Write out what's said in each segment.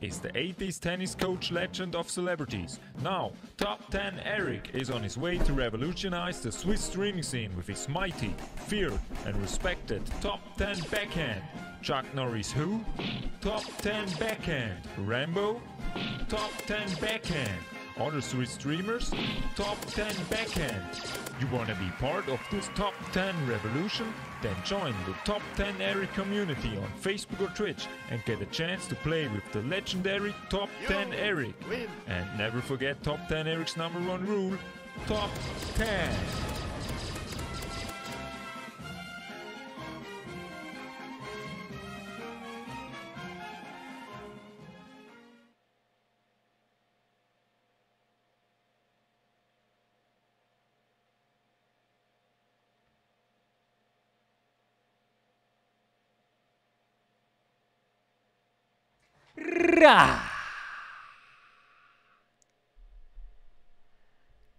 is the 80s tennis coach legend of celebrities. Now, Top 10 Eric is on his way to revolutionize the Swiss streaming scene with his mighty, feared and respected Top 10 backhand. Chuck Norris who? Top 10 backhand. Rambo? Top 10 backhand. Other Swiss streamers? Top 10 backhand. You wanna be part of this Top 10 revolution? Then join the Top 10 Eric community on Facebook or Twitch and get a chance to play with the legendary Top 10 Eric. And never forget Top 10 Eric's #1 rule, Top 10.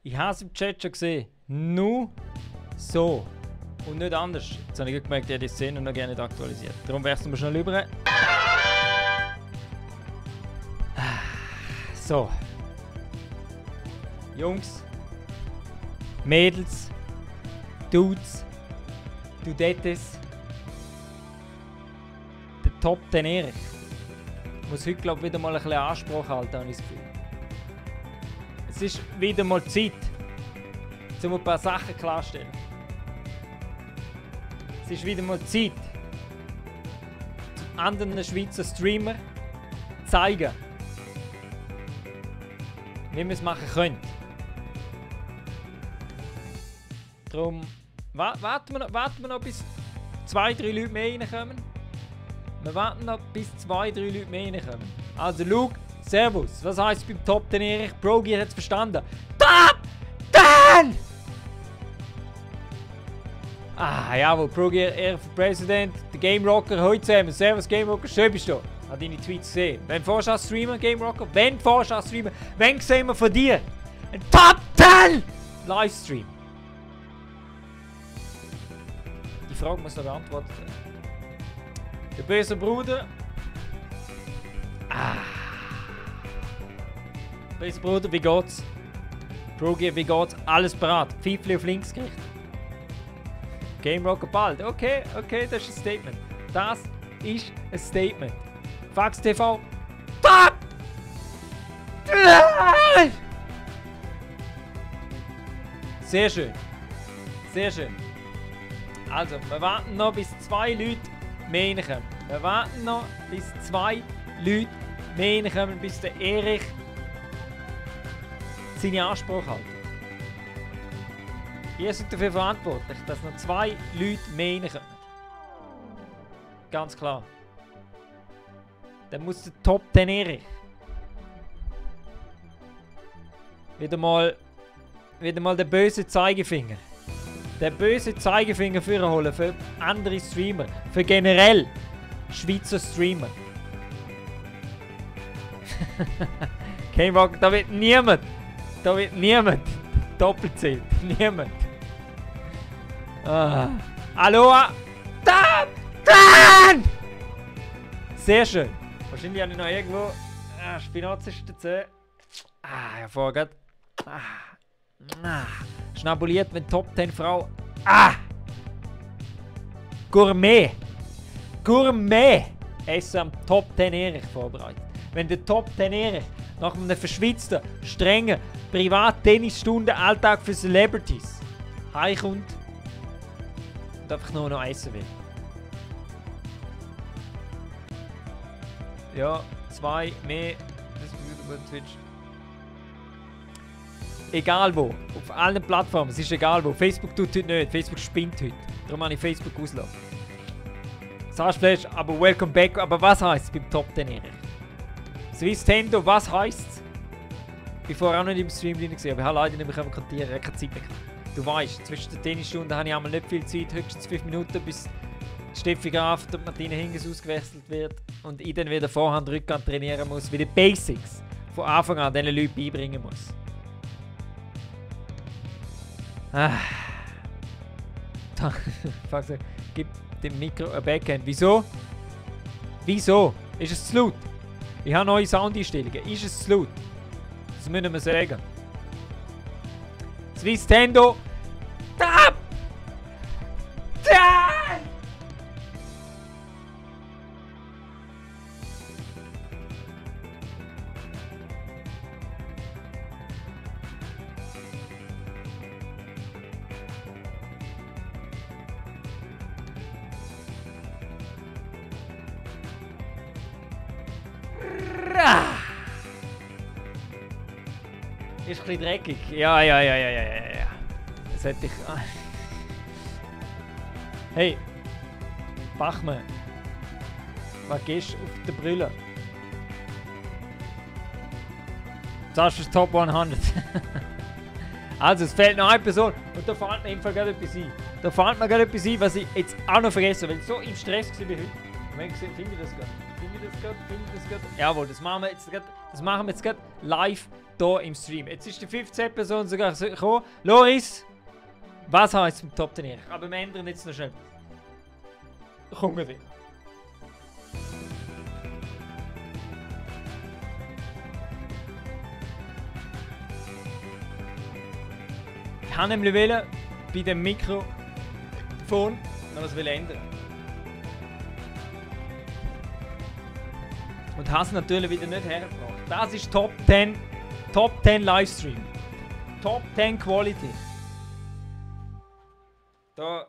Ich habe es im Chat schon gesehen. Nur so. Und nicht anders. Jetzt habe ich gemerkt, ich hätte die Szene noch gerne nicht aktualisiert. Darum wechseln wir schnell rüber. So. Jungs. Mädels. Dudes. Dudettes. Der Top 10 Erich. Ich muss heute, glaube ich, wieder mal ein bisschen Anspruch halten, habe ich das Gefühl. Es ist wieder mal Zeit, um ein paar Sachen klarstellen. Es ist wieder mal Zeit, anderen Schweizer Streamer zu zeigen, wie man es machen könnte. Darum warten wir noch, bis 2-3 Leute mehr reinkommen. Wir warten noch, bis 2-3 Leute mehr reinkommen. Also, Luke, Servus. Was heisst beim Top 10 Erich? Brogi hat es verstanden. Top 10! Ah, jawohl. Brogi, Erich für Präsident. Der Game Rocker, heute zusammen. Servus, Game Rocker. Schön bist du. Ich habe deine Tweets gesehen. Wenn fährst du als Streamer, Game Rocker? Wenn fährst du als Streamer? Wenn sehen wir von dir? Ein Top 10! Livestream. Die Frage muss noch beantwortet werden. Der böse Bruder. Böse Bruder, wie geht's? Brogi, wie geht's? Alles bereit. Pfeifli auf links gerichtet. Game Rocker bald. Okay, das ist ein Statement. Das ist ein Statement. Fax TV. Top! Sehr schön. Sehr schön. Also, wir warten noch, bis 2 Leute mehr reinkommen. Wir warten noch, bis 2 Leute mehr reinkommen, bis der Erich seinen Anspruch hat. Ihr seid dafür verantwortlich, dass noch 2 Leute mehr reinkommen. Ganz klar. Dann muss der Top 10 Erich wieder mal der böse Zeigefinger. Den bösen Zeigefinger holen für andere Streamer. Für generell Schweizer Streamer. Game Rock, da wird niemand doppelt zählt. Niemand. Aloha! Top 10! Sehr schön. Wahrscheinlich habe ich noch irgendwo spinazische Zähne. Hervorragend. Schnabuliert mit Top 10 Frau. Gourmet Essen am Top 10 Erich vorbereitet. Wenn der Top 10 Erich nach einem verschwitzten, strengen Privat-Tennisstunden-Alltag für Celebrities heimkommt und einfach nur noch essen will. Ja, 2 mehr. Das ist über Twitch. Egal wo, auf allen Plattformen, es ist egal wo. Facebook tut heute nicht, Facebook spinnt heute. Darum habe ich Facebook auslassen. Sarsflash, aber welcome back. Aber was heisst es beim Top 10 Erich? Swiss Tendo, was heisst es? Ich war vorher auch nicht im Stream drin, aber ich habe leider nicht mehr kontieren, ich habe keine Zeit mehr gehabt. Du weißt, zwischen den Tennisstunden habe ich einmal nicht viel Zeit, höchstens 5 Minuten, bis Steffi Graf und Martina Hingis ausgewechselt wird und ich dann wieder Vorhand, Rückhand trainieren muss, wie die Basics von Anfang an diesen Leuten beibringen muss. Gib dem Mikro ein Backhand. Wieso? Wieso? Ist es zu laut? Ich habe neue Soundeinstellungen. Ist es zu laut? Das müssen wir sagen. Swissstendo. Tap! Tap! Ist ein bisschen dreckig. Ja. Das hätte ich... Hey. Bachmann. Was gehst du auf den Brille? Das ist das Top 100. Also, es fehlt noch eine Person. Und da fällt mir im Fall gerade etwas ein. Da fällt mir gerade etwas ein, was ich jetzt auch noch vergessen, weil ich so im Stress war wie heute. Finde ich das gerade? Jawohl, das machen wir jetzt gerade live hier im Stream. Jetzt ist die 15. Person sogar gekommen. Loris, was heißt im Top 10? Aber wir ändern jetzt noch schnell. Kommen wir wieder. Ich habe nämlich bei dem Mikrofon noch was ändern. Und habe es natürlich wieder nicht hergebracht. Das ist Top 10 Livestream. Top 10 Quality. Da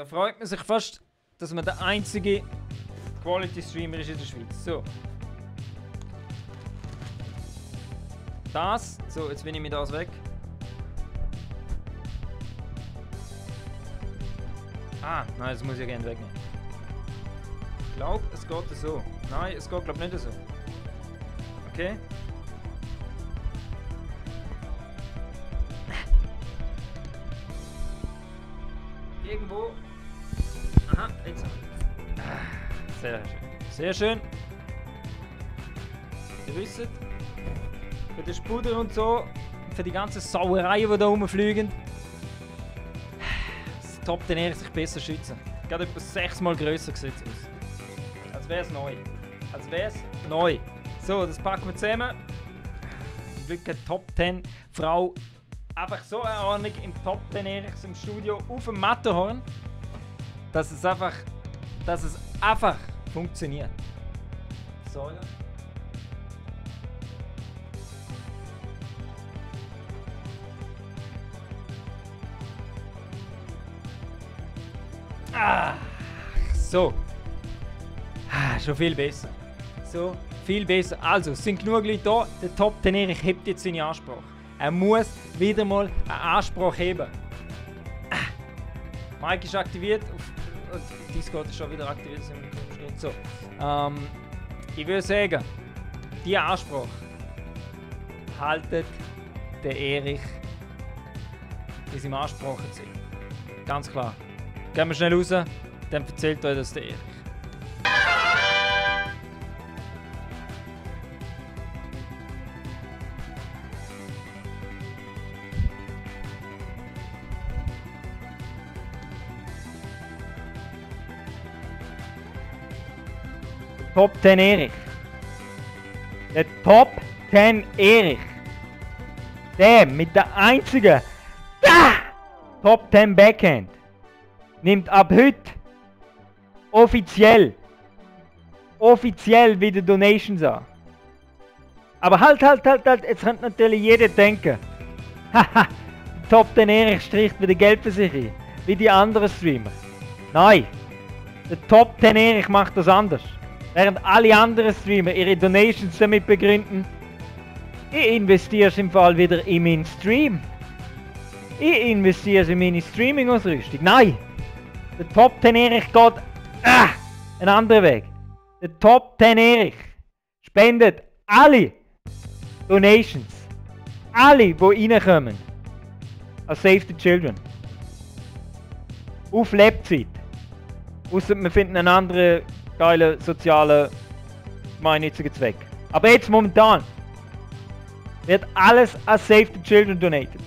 freut man sich fast, dass man der einzige Quality Streamer ist in der Schweiz. So. So, jetzt nehme ich das weg. Nein, das muss ich gerne wegnehmen. Ich glaube, es geht so. Nein, es geht glaube ich nicht so. Okay. Irgendwo. Aha, jetzt. Sehr schön. Sehr schön. Ihr wisst, für den Spuder und so, für die ganzen Sauereien, die da rumfliegen, das Top 10 sich besser schützen. Gerade etwa 6-mal grösser gesetzt aus. Als wäre es neu. Als wäre es neu. So, das packen wir zusammen. Zum Glück eine Top 10 Frau. Einfach so eine Ahnung im Top 10 Erichs im Studio auf dem Matterhorn, dass es einfach funktioniert. So, ja. So. Schon viel besser. So, viel besser. Also, es sind genug Leute da. Der Top 10 Erich hebt jetzt seine Ansprache. Er muss wieder mal einen Anspruch heben. Mike ist aktiviert. Discord ist schon wieder aktiviert. So. Ich würde sagen, die Anspruch haltet der Erich in seinem Anspruch zu sein. Ganz klar. Gehen wir schnell raus, dann erzählt euch das der Erich. Top 10 Erich. Der Top 10 Erich. Der mit der einzigen Top 10 Backhand nimmt ab heute offiziell wieder Donations an. Aber halt, jetzt könnte natürlich jeder denken, haha, Top 10 Erich stricht wieder Geld für sich ein, wie die anderen Streamer. Nein, der Top 10 Erich macht das anders. Während alle anderen Streamer ihre Donations damit begründen, ich investiere im Fall wieder in meinen Stream. Ich investiere in meine Streaming-Ausrüstung. Nein! Der Top 10 Erich geht einen anderen Weg. Der Top 10 Erich spendet alle Donations. Alle, die reinkommen. An Save the Children. Auf Lebzeit. Ausser wir finden einen anderen geilen, sozialen, gemeinnützigen Zweck. Aber jetzt momentan wird alles an Save the Children donated.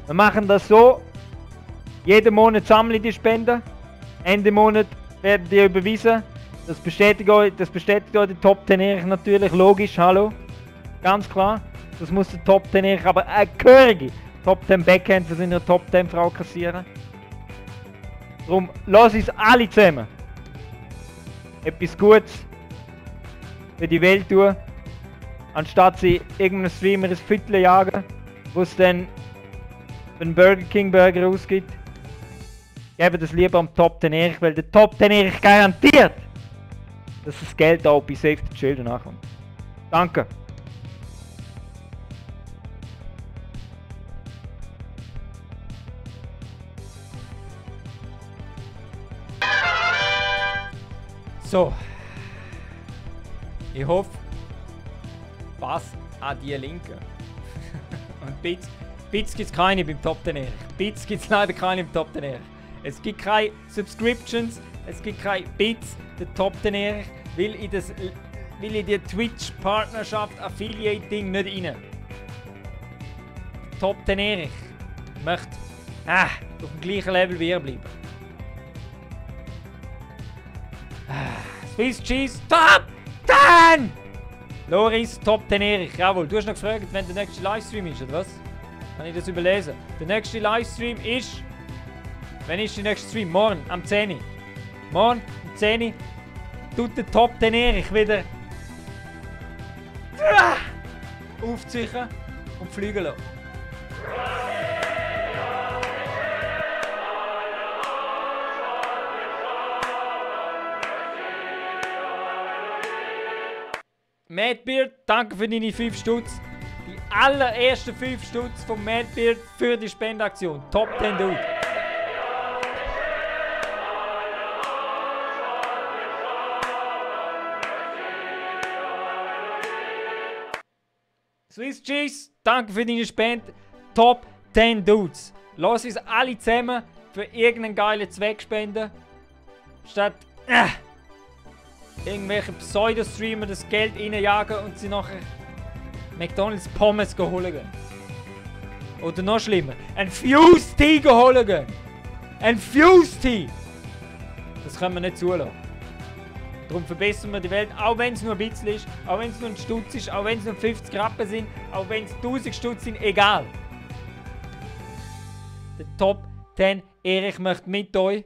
Wir machen das so, jeden Monat sammeln die Spenden, Ende Monat werden die überwiesen, Das bestätigt euch die Top 10 Erich natürlich, logisch, hallo. Ganz klar. Das muss der Top 10 Erich, aber eine gehörige Top 10 Backhand für seine Top 10 Frau kassieren. Darum, lass uns alle zusammen etwas Gutes für die Welt tun, anstatt sie irgendeinem Streamer ins Viertel jagen, wo es dann einen Burger King Burger ausgibt. Geben das lieber am Top 10 Erich, weil der Top 10 Erich garantiert, dass das Geld auch bei Save the Children ankommt. Danke. So. Ich hoffe, Pass an die Linken. Und Bits gibt es keine beim Top 10 Erich. Bits gibt es leider keine im Top 10 Erich. Es gibt keine Subscriptions, es gibt keine Bits, der Top 10 Erich, will in die Twitch-Partnerschaft, Affiliate-Ding nicht rein. Top 10 Erich möchte auf dem gleichen Level wie ihr bleiben. Swiss Cheese, Top 10! Loris, Top 10 Erich, jawohl. Du hast noch gefragt, wenn der nächste Livestream ist, oder was? Kann ich das überlesen? Der nächste Livestream ist... Wann ist der nächste Stream? Morgen, am 10 Uhr. Morgen, am 10 Uhr, tut der Top 10 Erich wieder... aufziehen und fliegen lassen. Madbeard, danke für deine 5 Stutz. Die allerersten 5 Stutz von Madbeard für die Spendeaktion. Top 10 Dude. Swiss Cheese, danke für deine Spende. Top 10 Dudes. Lass uns alle zusammen für irgendeinen geilen Zweck spenden. Statt irgendwelche Pseudo-Streamer das Geld reinjagen und sie nachher McDonald's Pommes holen gehen. Oder noch schlimmer, ein Fuse Tea holen gehen. Ein Fuse Tea! Das können wir nicht zulassen. Darum verbessern wir die Welt, auch wenn es nur ein bisschen ist, auch wenn es nur ein Stutz ist, auch wenn es nur 50 Rappen sind, auch wenn es 1000 Stutz sind, egal. Der Top 10 Erich möchte mit euch.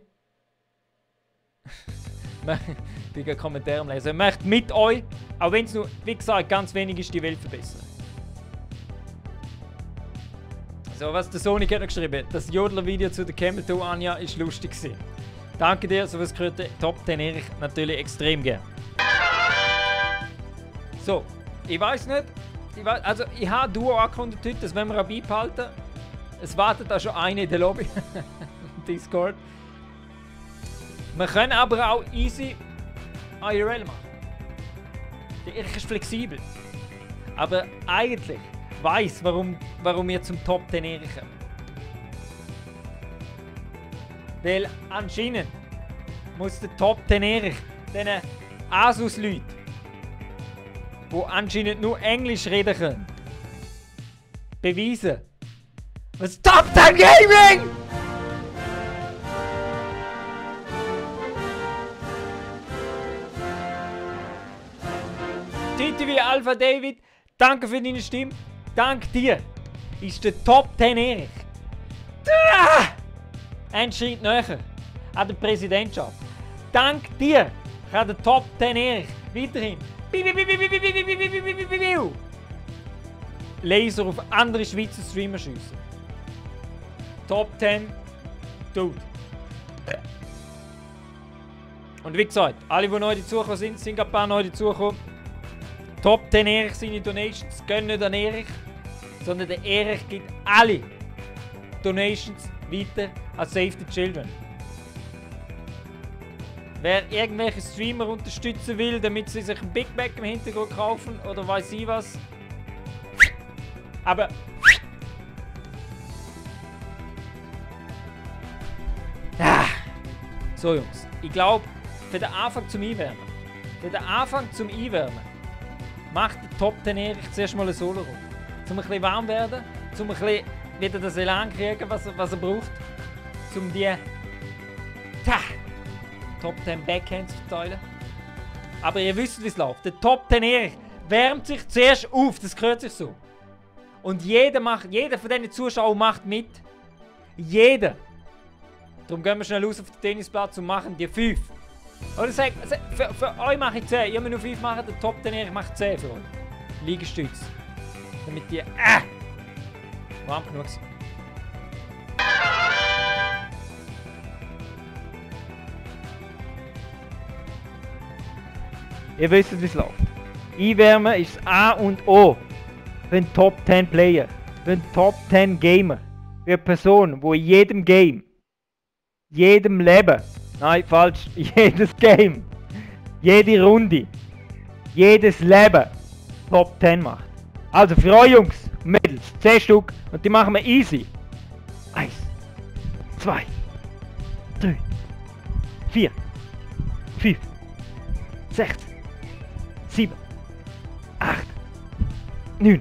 Ich will Kommentare lesen. Er möchte mit euch, auch wenn es nur, wie gesagt, ganz wenig ist, die Welt verbessern. So, was der Sonic hat noch geschrieben. Das Jodler-Video zu der Camel Toe Anja ist lustig gewesen. Danke dir, sowas gehört der Top 10 Erich natürlich extrem gern. So, ich weiß nicht. Also, ich habe Duo angekündigt heute, das wollen wir auch beibehalten. Es wartet da schon eine in der Lobby. Discord. Wir können aber auch easy IRL machen. Der Erich ist flexibel. Aber eigentlich weiss, warum wir zum Top 10 Erich kommen. Weil anscheinend muss der Top 10 Erich diesen Asus-Leuten, die anscheinend nur Englisch reden können, beweisen, was Top 10 Gaming! TTV Alpha David, danke für deine Stimme. Dank dir ist der Top 10 Erich ein Schritt näher an der Präsidentschaft. Dank dir kann der Top 10 Erich weiterhin Laser auf andere Schweizer Streamer schiessen. Top 10 Dude. Und wie gesagt, alle, die neu dazugekommen sind, sind ein paar neu dazugekommen. Top 10 Erich seine Donations gehen nicht an Erich, sondern der Erich gibt alle Donations weiter an Save the Children. Wer irgendwelche Streamer unterstützen will, damit sie sich ein Big Mac im Hintergrund kaufen oder weiß ich was. Aber so Jungs, ich glaube, für den Anfang zum Einwärmen, macht der Top 10 Erich zuerst mal eine Solo-Runde. Um ein bisschen warm werden, um ein bisschen wieder das Elan kriegen, was er braucht, um die Top 10 Backhands zu verteilen. Aber ihr wisst, wie es läuft. Der Top 10 Erich wärmt sich zuerst auf. Das gehört sich so. Und jeder von diesen Zuschauern macht mit. Jeder. Darum gehen wir schnell raus auf den Tennisplatz und machen die 5. Oder für euch mache ich 10. Ihr müsst nur 5 machen, der Top 10 Erich macht 10 für euch. Liegestütz. Damit die warm genug sind. Ihr wisst, wie es läuft. Einwärmen ist das A und O für einen Top 10 Player, für einen Top 10 Gamer, für eine Person, die in jedem Game, jedem Leben, nein, falsch, jedes Game, jede Runde, jedes Leben Top 10 macht. Also für euch Jungs und Mädels, 10 Stück und die machen wir easy. 1, 2, 3, 4, 5, 6, 7, 8, 9,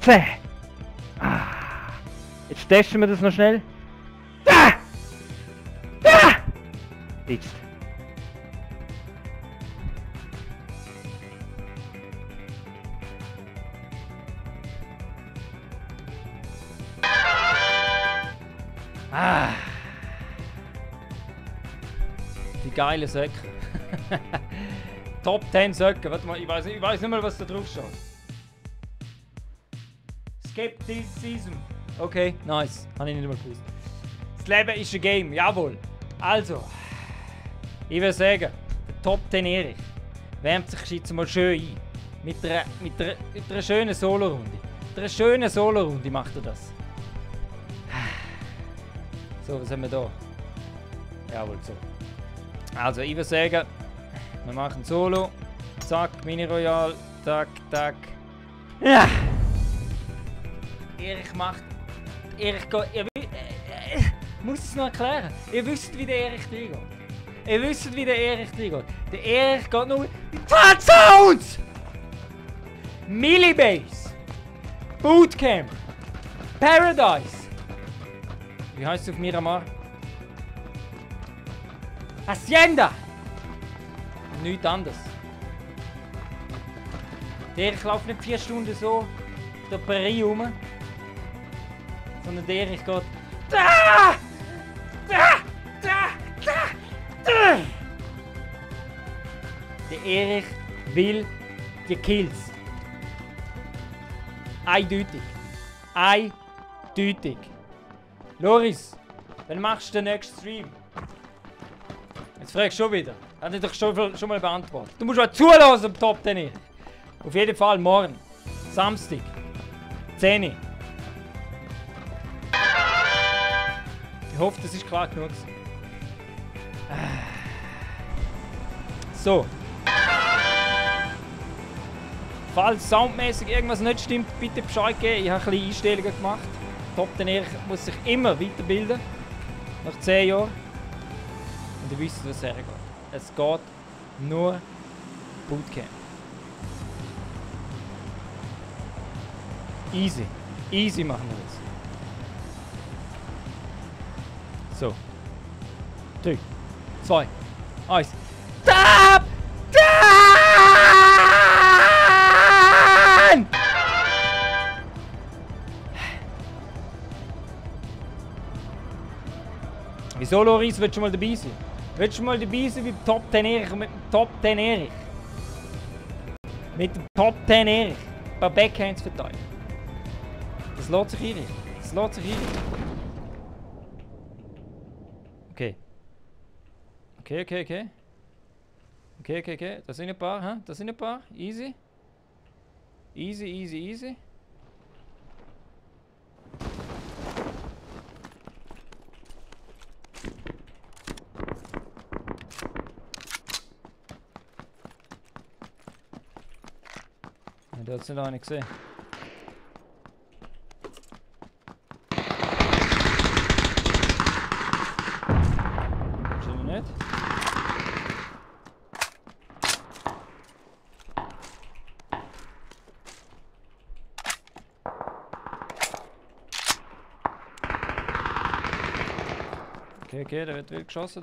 10. Jetzt testen wir das noch schnell. Da! Da! Jetzt. Die geile Säcke. Top 10 Söcke. Warte mal, ich weiß nicht mal, was da drauf steht. Skepticism. Okay, nice. Habe ich nicht mal gewusst. Das Leben ist ein Game, jawohl. Also, ich würde sagen, der Top 10 Erich wärmt sich jetzt mal schön ein. Mit einer schönen Solo-Runde. Mit einer schönen Solo-Runde macht er das. So, was haben wir da? Jawohl, so. Also, ich würde sagen, wir machen Solo. Zack, Mini Royal. Tack, tack. Ja! Erich macht. Erich geht. Ich muss es noch erklären. Ihr wisst, wie der Erich reingeht. Ihr wisst, wie der Erich reingeht. Der Erich geht nur mit Fat Sounds! Millibase. Bootcamp. Paradise. Wie heißt es auf Miramar? Hacienda! Nichts anderes. Ich laufe nicht 4 Stunden so der Paris rum, sondern ich geht da! Da! Da! Da! Da! Der Erich will die Kills. Eindeutig. Eindeutig. Loris, wann machst du den nächsten Stream? Jetzt fragst du schon wieder. Hat ich doch schon mal beantwortet. Du musst mal zulassen am Top 10. Auf jeden Fall morgen. Samstag. 10. Ich hoffe, das ist klar genug. So. Falls soundmäßig irgendwas nicht stimmt, bitte Bescheid geben. Ich habe ein bisschen Einstellungen gemacht. Top 10 muss sich immer weiterbilden. Nach 10 Jahren. Und ihr wisst, was hergeht. Es geht nur Bootcamp. Easy. Easy machen wir das. So. 3, 2, 1. Stop! Done! Wieso, Loris, willst du mal dabei sein? Willst du mal dabei sein beim Top 10 Erich und mit dem Top 10 Erich? Mit dem Top 10 Erich. Ein paar Backhands verteilen. Das lässt sich einrichten. Das lässt sich einrichten. Okay. Okay. Okay. Das sind ein paar, hä? Das sind ein paar. Easy. Easy. Da hat es nicht einer gesehen. Schon nicht. Okay, da wird wild geschossen,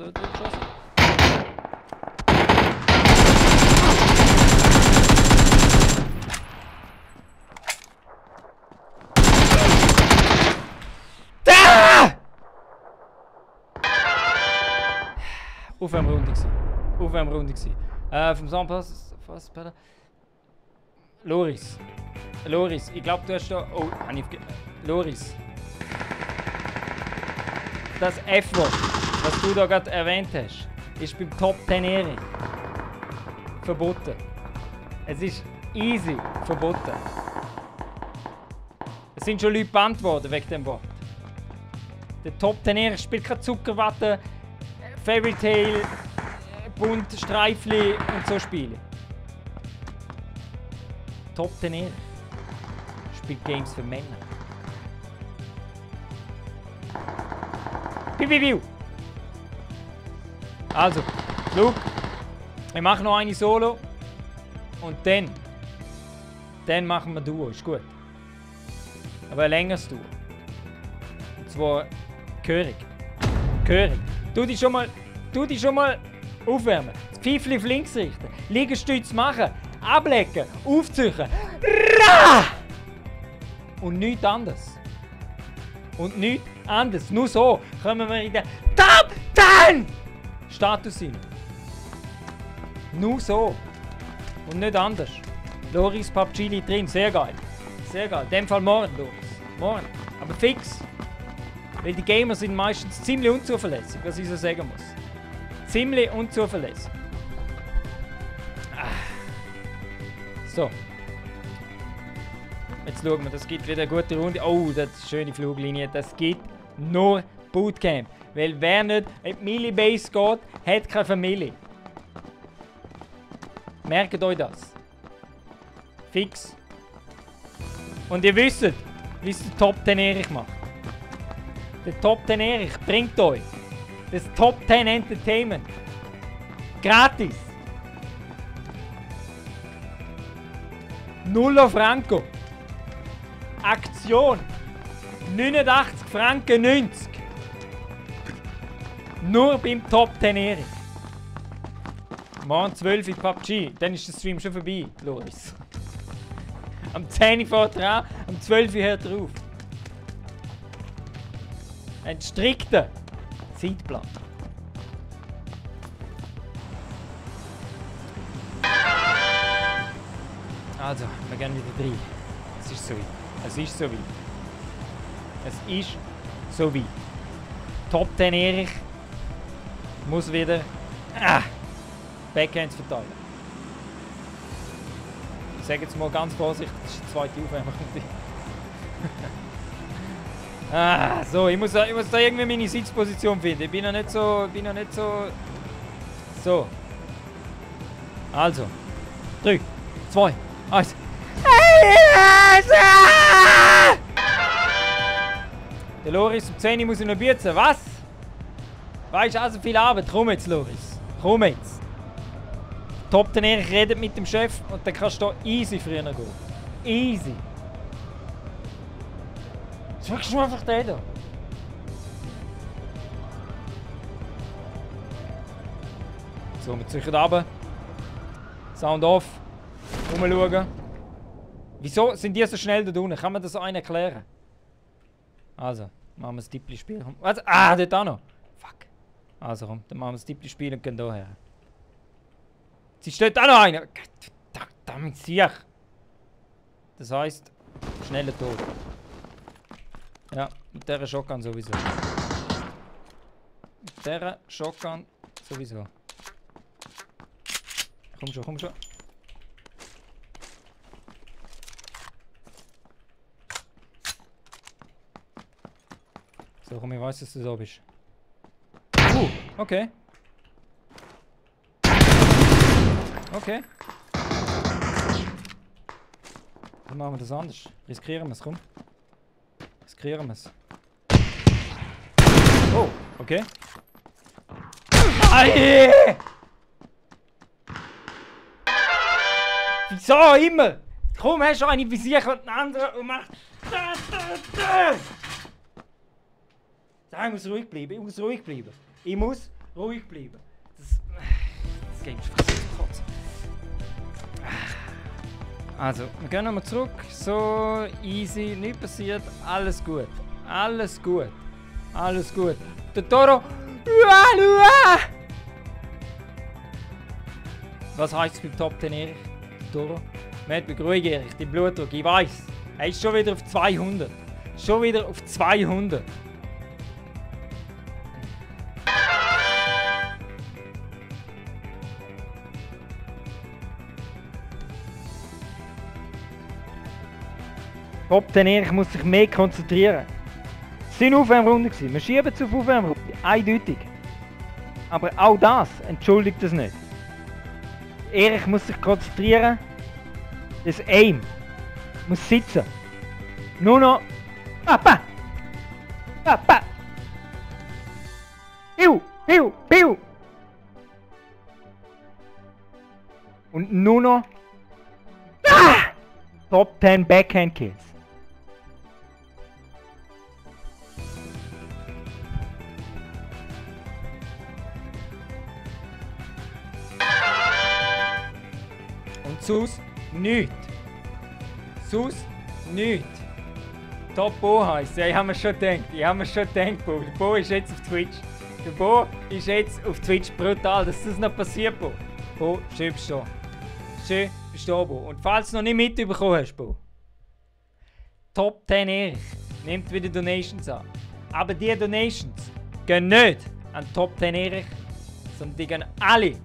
Aufwärmrunde gewesen. Aufwärmrunde gewesen. Vom Soundpass... Was? Loris. Loris, ich glaube, du hast da... Oh, Loris. Das F-Wort, was du da gerade erwähnt hast, ist beim Top 10 Erich verboten. Es ist easy verboten. Es sind schon Leute gebannt worden wegen dem Wort. Der Top 10 Erich spielt keine Zuckerwatte, Fairy Tail, Bunt, Streifli und so Spiele. Top 10 Erich spielt Games für Männer. Piu. Also, Luke, ich mache noch eine Solo und dann machen wir Duo, ist gut. Aber ein längeres Duo. Und zwar gehörig. Tu dich schon mal aufwärmen. Das Pfeifchen auf links richten. Liegestütze machen. Ablecken. Aufziehen. Und nichts anderes. Nur so kommen wir in den Top 10 Status rein. Nur so. Und nicht anders. Loris PUBG drin. Sehr geil. Sehr geil. In dem Fall morgen, Loris. Morgen. Aber fix. Weil die Gamer sind meistens ziemlich unzuverlässig, was ich so sagen muss. Ziemlich unzuverlässig. So. Jetzt schauen wir, das gibt wieder eine gute Runde. Oh, das ist eine schöne Fluglinie. Das gibt nur Bootcamp. Weil wer nicht in die Millibase geht, hat keine Familie. Merkt euch das. Fix. Und ihr wisst, wie es der Top 10 Erich macht. Der Top 10 Erich bringt euch das Top 10 Entertainment. Gratis. 0 Franco. Aktion. 89 Franken 90. Nur beim Top 10 Erich. Morgen 12 Uhr PUBG. Dann ist der Stream schon vorbei, Loris. Am 10 Uhr fährt er an, am 12 Uhr hört er auf. Ein strikter Zeitplan. Also, wir gehen wieder rein. Es ist so weit. Es ist so weit. Es ist so weit. Top 10 Erich muss wieder Backhands verteilen. Ich sage jetzt mal ganz vorsichtig, das ist die zweite Aufwärmrunde. So, ich muss da irgendwie meine Sitzposition finden. Ich bin noch nicht so. So. Also. 3, 2, 1. Der Loris um 10 Uhr muss ich noch bietzen. Was? Weißt du, also viel Arbeit. Komm jetzt, Loris. Komm jetzt. Top 10 Erich redet mit dem Chef und dann kannst du hier easy früher gehen. Easy. Das ist wirklich nur einfach der da. So, wir züchten runter. Sound off. Rumschauen. Wieso sind die so schnell da unten? Kann man das einen erklären? Also, machen wir das Tippli-Spiel. Was? Dort auch noch. Fuck. Also komm, dann machen wir das Tippli-Spiel und gehen hierher. Jetzt steht auch noch einer. Verdammt, sicher. Das heisst, schneller Tod. Ja, mit dieser Shotgun sowieso. Mit dieser Shotgun sowieso. Komm schon, komm schon. So, komm, ich weiß, dass du da bist. Okay. Okay. Dann machen wir das anders. Riskieren wir es, komm. Riskieren wir es. Oh, okay. Aye! Wieso immer? Komm, hast du eine Visier und den anderen und mach. Ich muss ruhig bleiben, ich muss ruhig bleiben. Ich muss ruhig bleiben. Das geht schon fast zu kurz. Also, wir gehen nochmal zurück. So, easy, nichts passiert, alles gut. Alles gut. Alles gut. Der Toro. Was heisst es beim Top 10 Erich? Toro? Matt, beruhige Erich, dein Blutdruck, ich weiss. Er ist schon wieder auf 200. Schon wieder auf 200. Top 10 Erich muss sich mehr konzentrieren. Es waren Aufwärmrunden. Wir schieben es auf Aufwärmrunde. Eindeutig. Aber auch das entschuldigt es nicht. Erich muss sich konzentrieren. Das Aim muss sitzen. Nur noch. Papa! Papa! Piu! Piu! Piu! Und nur noch. Ah! Top 10 Backhand Kills. Und sus nichts. Sus nichts. Top Bo heisst. Ja, ich habe mir schon gedacht. Bo. Der Bo ist jetzt auf Twitch. Der Bo ist jetzt auf Twitch. Brutal, dass das noch passiert, Bo. Bo, schön bist du da. Schön bist du da, Bo. Und falls du noch nicht mitbekommen hast, Bo. Top 10 Erich nimmt wieder Donations an. Aber diese Donations gehen nicht an Top 10 Erich, sondern die gehen alle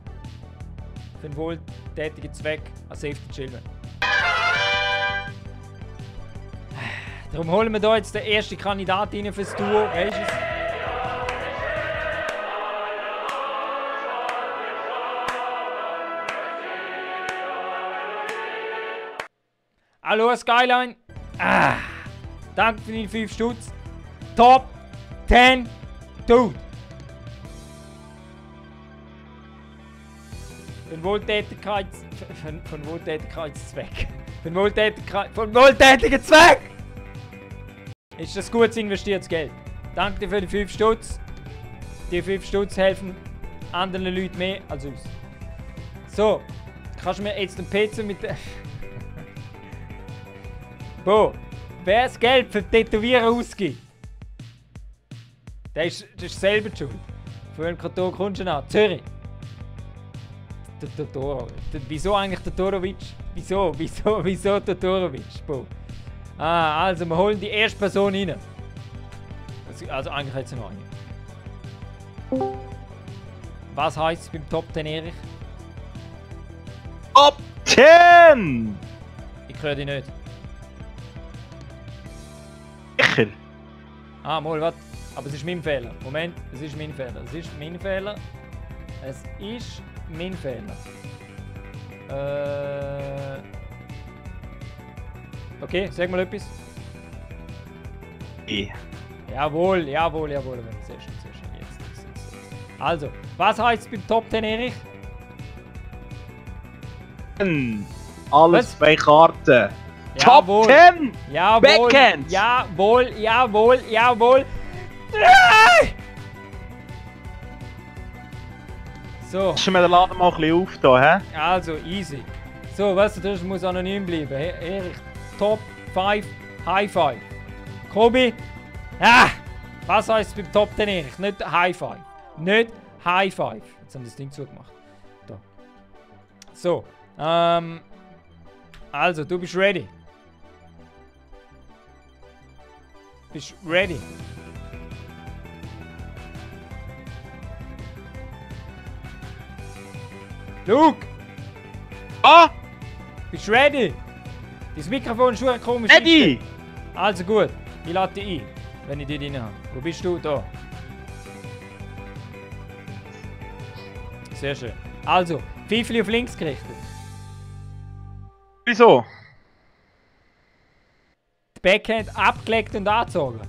für den wohltätigen Zweck an Save the Children. Darum holen wir hier jetzt den ersten Kandidaten rein fürs Duo. Wer ist es? Hallo Skyline. Danke für die 5 Stutz. Top 10 Dude. Von Wohltätigkeitszweck. Von wohltätigen Zweck! Ist das gut investiertes Geld? Danke dir für die 5 Stutz. Die 5 Stutz helfen anderen Leuten mehr als uns. So, kannst du mir jetzt den PC mit der. Bo, wer das Geld für Tätowieren ausgibt, der ist selber schuld. Von welchem Kanton kommst du nach? Zürich. Der Totoro. Wieso eigentlich Totorovic? Wieso Totorovic? Bo. Also wir holen die erste Person rein. Also eigentlich jetzt noch eine. Was heisst es beim Top 10 Erich? Top 10! Ich höre dich nicht. Sicher? Mal, warte. Aber es ist mein Fehler. Moment, es ist mein Fehler. Es ist mein Fehler. Es ist mein Fehler. Okay, sag mal etwas. Jawohl. Sehr schön. Jetzt. Also, was heisst es beim Top 10 Erich? Alles bei Karten. Jawohl. Top 10! Jawohl. Backhand! Jawohl. So. Kannst du mir den Laden mal ein bisschen auftauen, hä? Also, easy. So, was du tust, muss anonym bleiben. Erich, Top 5, High 5. Kobi, was heisst es beim Top 10 Erich? Nicht High 5. Nicht High 5. Jetzt haben wir das Ding zugemacht. Da. So, also, du bist ready. Bist ready? Luke! Bist du ready? Dein Mikrofon ist schon komisch. Ready! Also gut, ich lade dich ein, wenn ich dich drin habe. Wo bist du? Da. Sehr schön. Also, Pfeifli auf links gerichtet. Wieso? Die Backhand abgelegt und angezogen.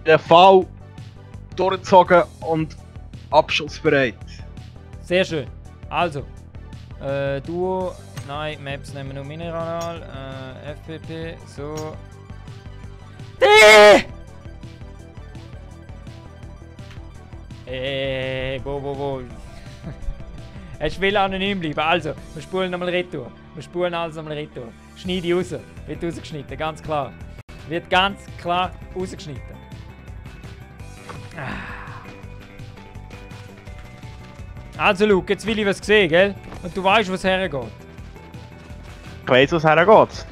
Der Fall durchgezogen und abschussbereit. Sehr schön. Also, Duo, nein, Maps nehmen wir nur Mineral, FPP, so. Wo. Es will anonym bleiben. Also, wir spulen nochmal retour. Schneide raus. Wird rausgeschnitten, ganz klar. Wird ganz klar rausgeschnitten. Also Luke, jetzt will ich was sehen, gell? Und du weißt, wo es hergeht. Ich weiss, was hergeht.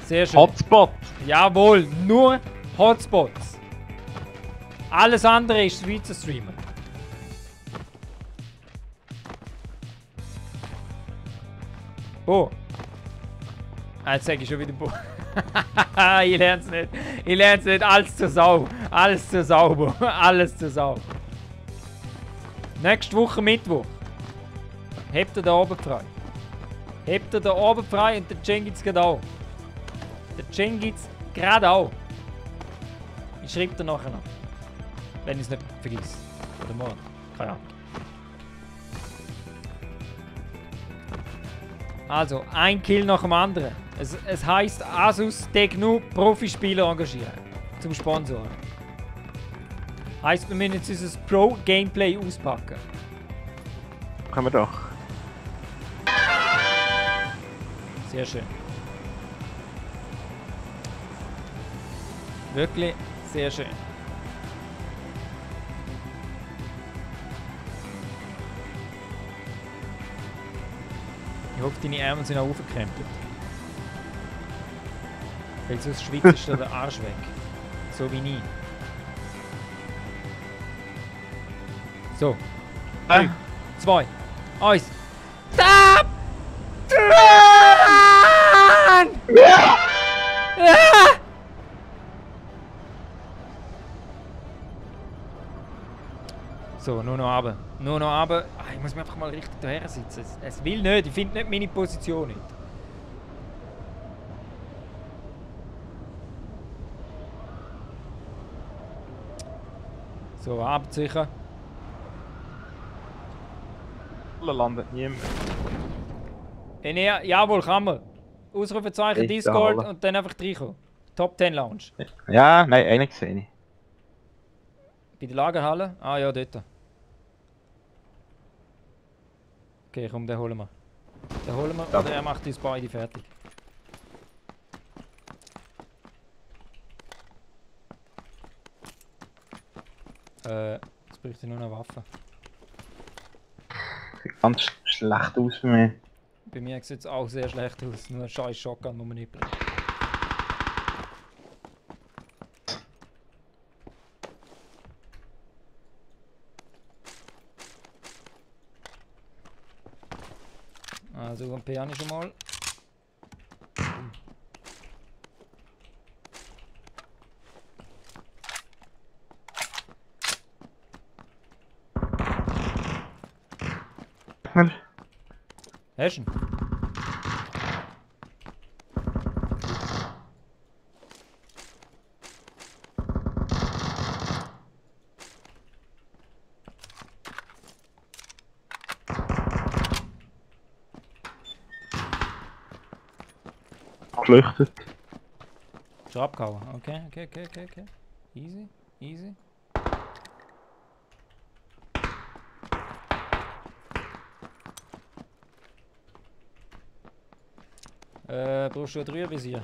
Sehr schön. Hotspot. Jawohl, nur Hotspots. Alles andere ist Schweizer Streamer. Bo. Ah, jetzt sag ich schon wieder Bo. Ich lern's nicht. Ich lern's nicht. Alles zur Sau. Alles zur Sau, Bo. Alles zur Sau. Nächste Woche Mittwoch. Hebt ihr da oben frei. Hebt ihr da oben frei und der Cengiz geht auch. Der Cengiz gerade auch. Ich schreibe dir nachher noch. Wenn ich es nicht vergesse. Oder morgen. Keine Ahnung. Also, ein Kill nach dem anderen. Es heisst Asus Tecno Profispieler engagieren. Zum Sponsoren. Heisst, wir müssen jetzt unser Pro-Gameplay auspacken. Können wir doch. Sehr schön. Wirklich sehr schön. Ich hoffe, deine Ärmel sind auch aufgekrempelt. Weil sonst schwitzt dir der Arsch weg. So wie nie. So. 3, 2, 1. Stop! Run! So, nur noch runter. Nur noch runter. Ah, ich muss mich einfach mal richtig daher sitzen. Es will nicht. Ich finde nicht meine Position nicht. So, absichern. Landet niemand. Jawohl, kann man. Ausrufezeichen Ich Discord alle. und dann einfach reinkommen. Top 10 Lounge. Ja, nein, einen gesehen. Bei der Lagerhalle? Ah ja, dort. Okay, komm, den holen wir. Den holen wir, Ja. oder er macht uns beide fertig. Jetzt bräuchte ich nur eine Waffe. Sieht ganz schlecht aus für mich. Bei mir sieht es auch sehr schlecht aus. Nur ein scheiß Shotgun muss man nicht bringen. Also, UMP habe ich schon mal. Hast du ihn? Geflüchtet. Schon abgehauen. Okay. Easy, easy. Brauchst du ein 3er-Visier?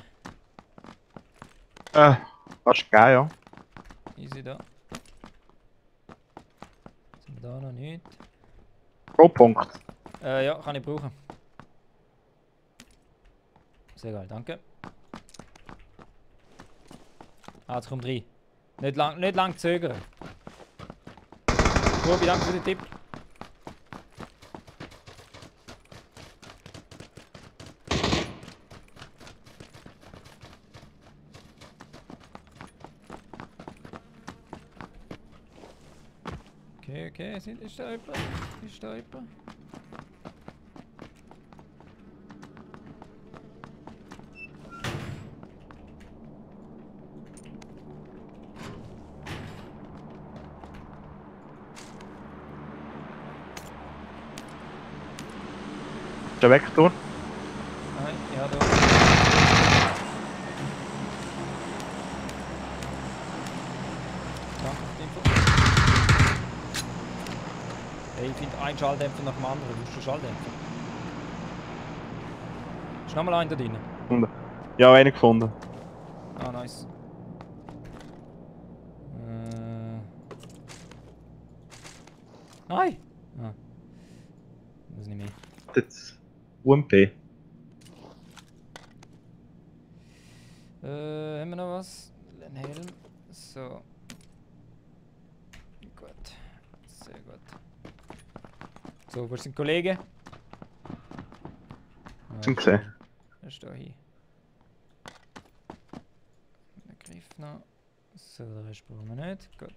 Kannst du geben, ja. Easy da. Sind da noch nicht? Pro-Punkt. Ja, kann ich brauchen. Sehr geil, danke. Ah, jetzt kommt rein. Nicht lang zögern. Tobi, danke für den Tipp. Okay, ist da jemand? Ist da jemand? Ist der Vektor? Nein, ja, da. Danke für die Info. Hey, ich finde einen Schalldämpfer nach dem anderen. Du hast einen Schalldämpfer. Ist noch mal einer da drin? Gefunden. Ja, einen gefunden. Ah, nice. Nein! Ah. es nicht mehr. Jetzt UMP. Haben wir noch was? Ein Helm. So. Gut. Sehr gut. So, wo sind die Kollegen? Zum gesehen. Er ist da hier. Den Griff noch. So, den Rest brauchen wir nicht. Gut.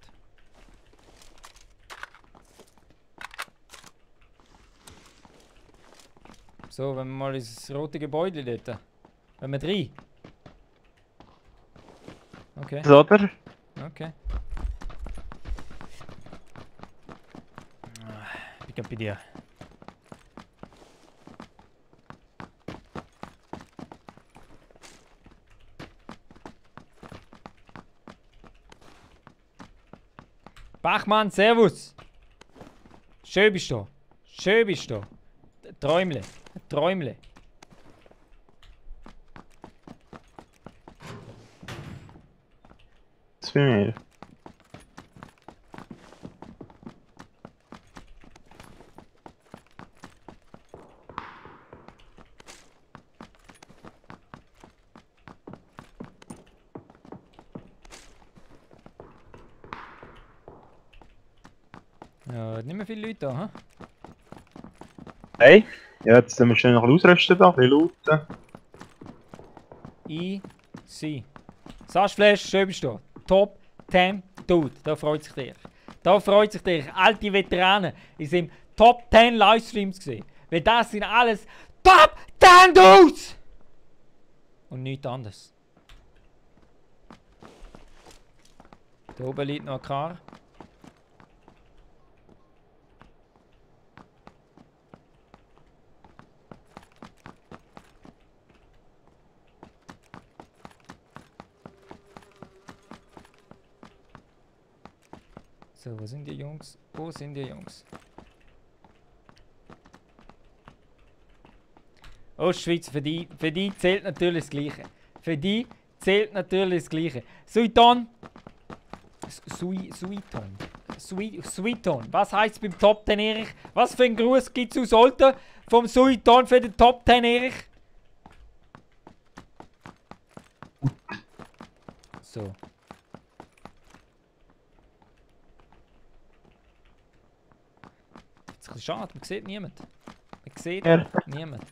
So, wenn wir mal ins rote Gebäude dort. Wenn wir rein. Okay, So, oder? okay. Ich bin bei dir. Bachmann, servus! Schön bist du. Schön bist du. Träumle. Träumle. Das bin mir. Ja, nicht mehr viele Leute da, hä? Hey, ja, jetzt müssen wir schnell noch ausrüsten da, ein bisschen lauten. Easy. Saschflash, schön bist du. Top 10 Dude. Da freut sich der. Da freut sich der. Alte Veteranen ist im Top 10 Livestreams gesehen. Weil das sind alles Top 10 Dudes! Und nichts anderes. Da oben liegt noch ein Kar. So, wo sind die Jungs? Wo sind die Jungs? Ostschweiz, für die zählt natürlich das Gleiche. Für die zählt natürlich das Gleiche. Suiton. Suiton. Was heisst es beim Top 10 Erich? Was für einen Gruß gibt es aus Olten vom Suiton für den Top 10 Erich? So. Das ist ein bisschen schade, man sieht niemand. Man sieht niemand.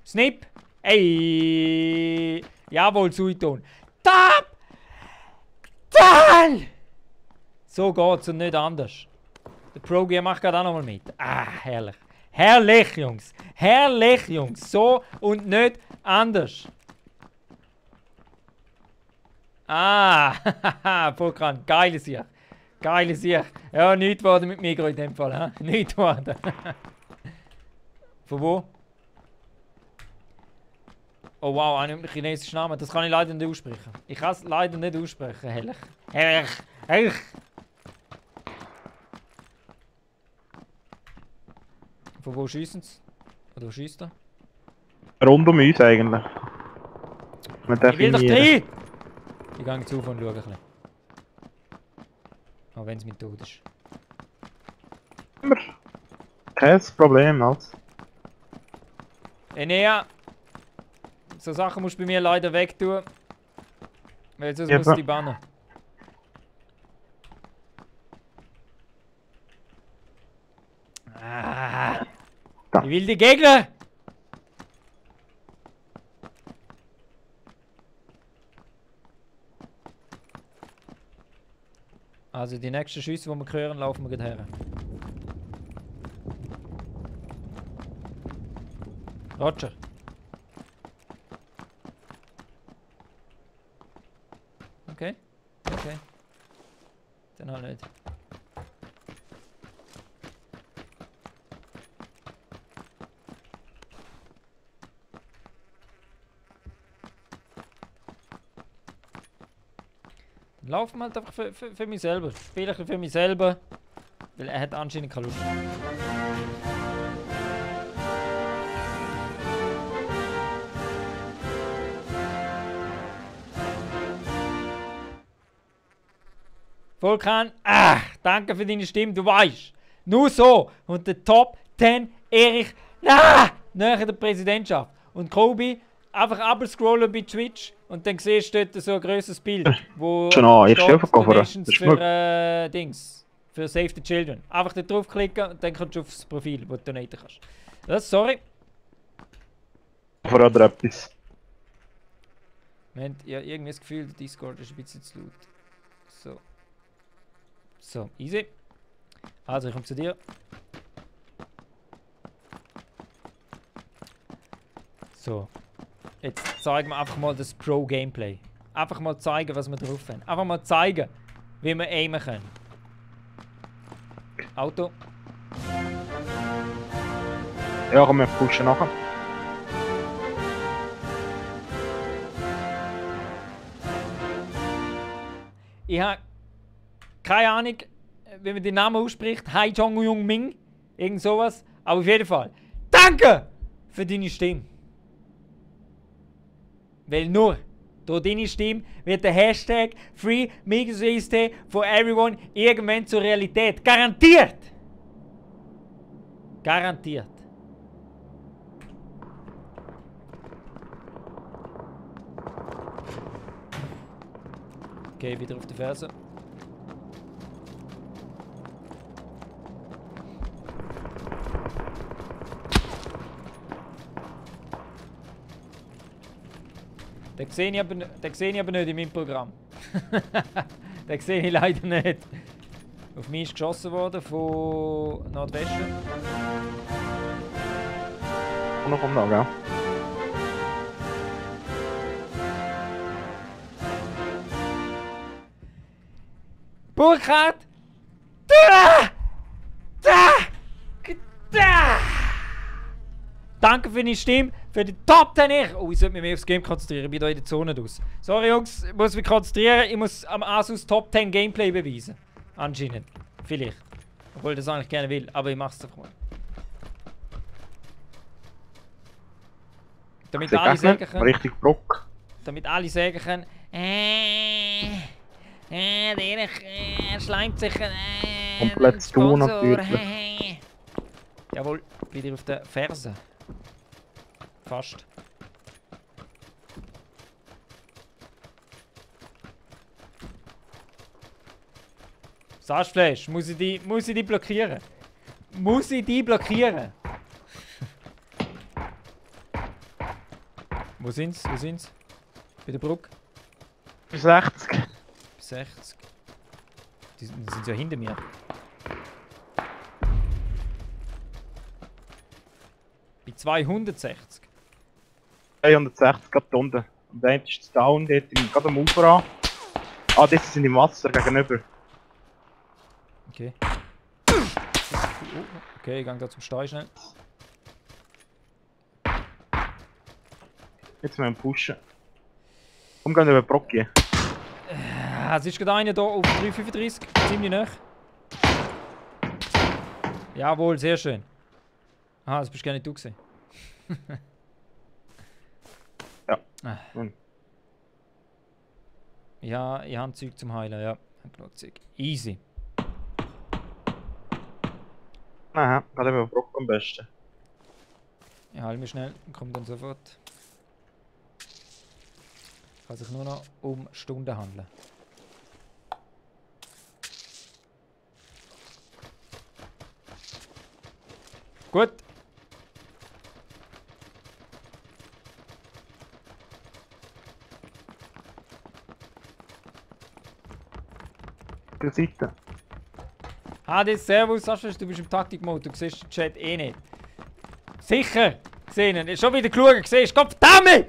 Snip! Ey! Jawohl, Suiton. Top! 10! So geht's und nicht anders. Der Pro-Gear macht gerade auch nochmal mit. Ah, herrlich. Herrlich, Jungs. Herrlich, Jungs. So und nicht anders. Ah, haha, Volkan, geiles hier. Geiles hier. Ja, nichts geworden mit Migro in dem Fall. He? Nichts geworden. Von wo? Oh wow, einen chinesischen Namen. Das kann ich leider nicht aussprechen. Ich kann es leider nicht aussprechen, herrlich. Herrlich. Herrlich. Von wo schiessen sie? Oder wo schießt er? Rund um uns eigentlich. Ich will doch rein! Ich gehe zu und schaue ein bisschen. Auch wenn es mit Tod ist. Kein Problem, also. Enea! So Sachen musst du bei mir leider wegtun. Weil sonst Ja, muss ich die bannen. Ah, Da. ich will die Gegner! Also die nächsten Schüsse, die wir hören, laufen wir gleich her. Roger. Okay. Okay. Dann halt nicht. Dann laufen wir halt einfach für mich selber. Spiele ich für mich selber. Weil er hat anscheinend keine Lust. Volkan, danke für deine Stimme, du weißt. Nur so und der Top 10 Erich näher der Präsidentschaft. Und Kobe einfach abscrollen bei Twitch und dann siehst du dort so ein grösseres Bild, wo Schon an, erst steht verkaufen. Donations Das ist für Dings, für Save the Children. Einfach da draufklicken und dann kommst du aufs Profil, wo du donaten kannst. Das, sorry. Vor oder etwas. Moment, ich habe irgendwie das Gefühl, der Discord ist ein bisschen zu laut. So. So, easy. Also, ich komme zu dir. So. Jetzt zeigen wir einfach mal das Pro-Gameplay. Einfach mal zeigen, was wir drauf haben. Einfach mal zeigen, wie wir aimen können. Auto. Ja, komm, wir pushen nachher. Ich habe keine Ahnung, wie man den Namen ausspricht. Hai Jong Ming. Irgend sowas. Aber auf jeden Fall. Danke für deine Stimme. Weil nur durch deine Stimme wird der Hashtag FreeMixUST for Everyone irgendwann zur Realität. Garantiert! Garantiert. Okay, wieder auf die Ferse. Den sehe ich aber nicht in meinem Programm. Den sehe ich leider nicht. Auf mich ist geschossen worden von Nordwesten. Und noch umnach, gell? Burkhard! Da! Da! Da! Danke für deine Stimme, für die Top 10. Oh, ich sollte mich mehr aufs Game konzentrieren, ich bin da in der Zone draus. Sorry Jungs, ich muss mich konzentrieren, ich muss am Asus Top 10 Gameplay beweisen. Anscheinend. Vielleicht. Obwohl ich das eigentlich gerne will, aber ich mach's einfach mal. Damit alle sagen können. Richtig Brock. Damit alle sagen können. Der schleimt sich. Komplett zu natürlich. Jawohl, wieder auf der Ferse. Fast. Saschflash, muss ich die blockieren? Muss ich die blockieren? Wo sind's? Wo sind's? Bei der Brücke? 60. 60. Die sind ja hinter mir. Bei 260. 260 gerade unten. Und der ist jetzt down, dort gerade am Ufer an. Ah, das sind im Wasser gegenüber. Okay. Okay, ich gehe da zum Stein schnell. Jetzt müssen wir pushen. Komm, gehen wir über Brocki. Es ist gerade einer hier auf 335, ziemlich nah. Jawohl, sehr schön. Aha, das bist gar nicht du gewesen. Ja. Ja, ich habe Zeug zum Heilen, ja. Ich habe genug Zeug. Easy. Aha, gerade über Brock am besten. Ich heile mich schnell und komme dann sofort. Kann sich nur noch um Stunden handeln. Gut. Der Seite. Hadi, servus, Sascha, du bist im Taktikmodus, du siehst den Chat eh nicht. Sicher! Gesehen, ist schon wieder geschaut, siehst du, Gott verdammt!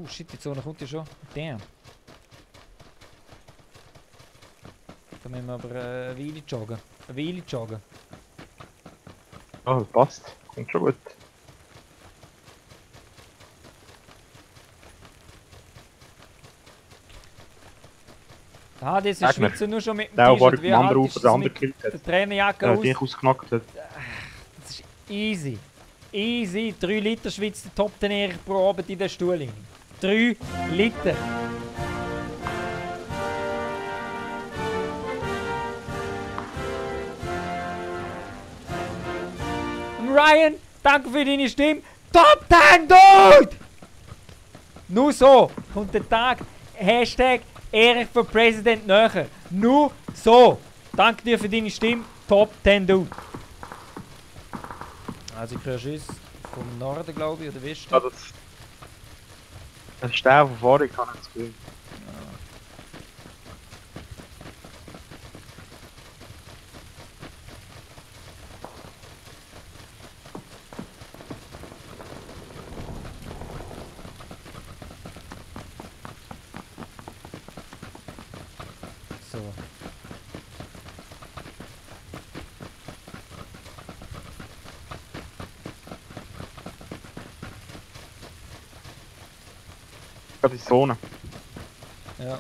Shit, die Zone kommt ja schon. Damn. Da müssen wir aber eine Weile joggen. Eine Weile joggen. Oh, passt. Kommt schon gut. Ah, das ist Schweizer nur schon mit dem Der, der T-Shirt. vom anderen Ufer den anderen mit gekillt hat. der Trainerjacke Der aus? dich ausgenockt hat. Das ist easy. Easy. 3 Liter schwitzt der Top 10 Erich pro Abend in der Stuhl. 3 Liter. Ryan, danke für deine Stimme. Top 10, Dude! Nur so kommt der Tag. Hashtag Erich für Präsident näher. Nur so. Danke dir für deine Stimme. Top 10, Dude. Also ich kriege Schuss vom Norden, glaube ich, oder Westen. Ja, das ist der von vorhin, kann ich das Gefühl. So. Gerade in die Zone. Ja.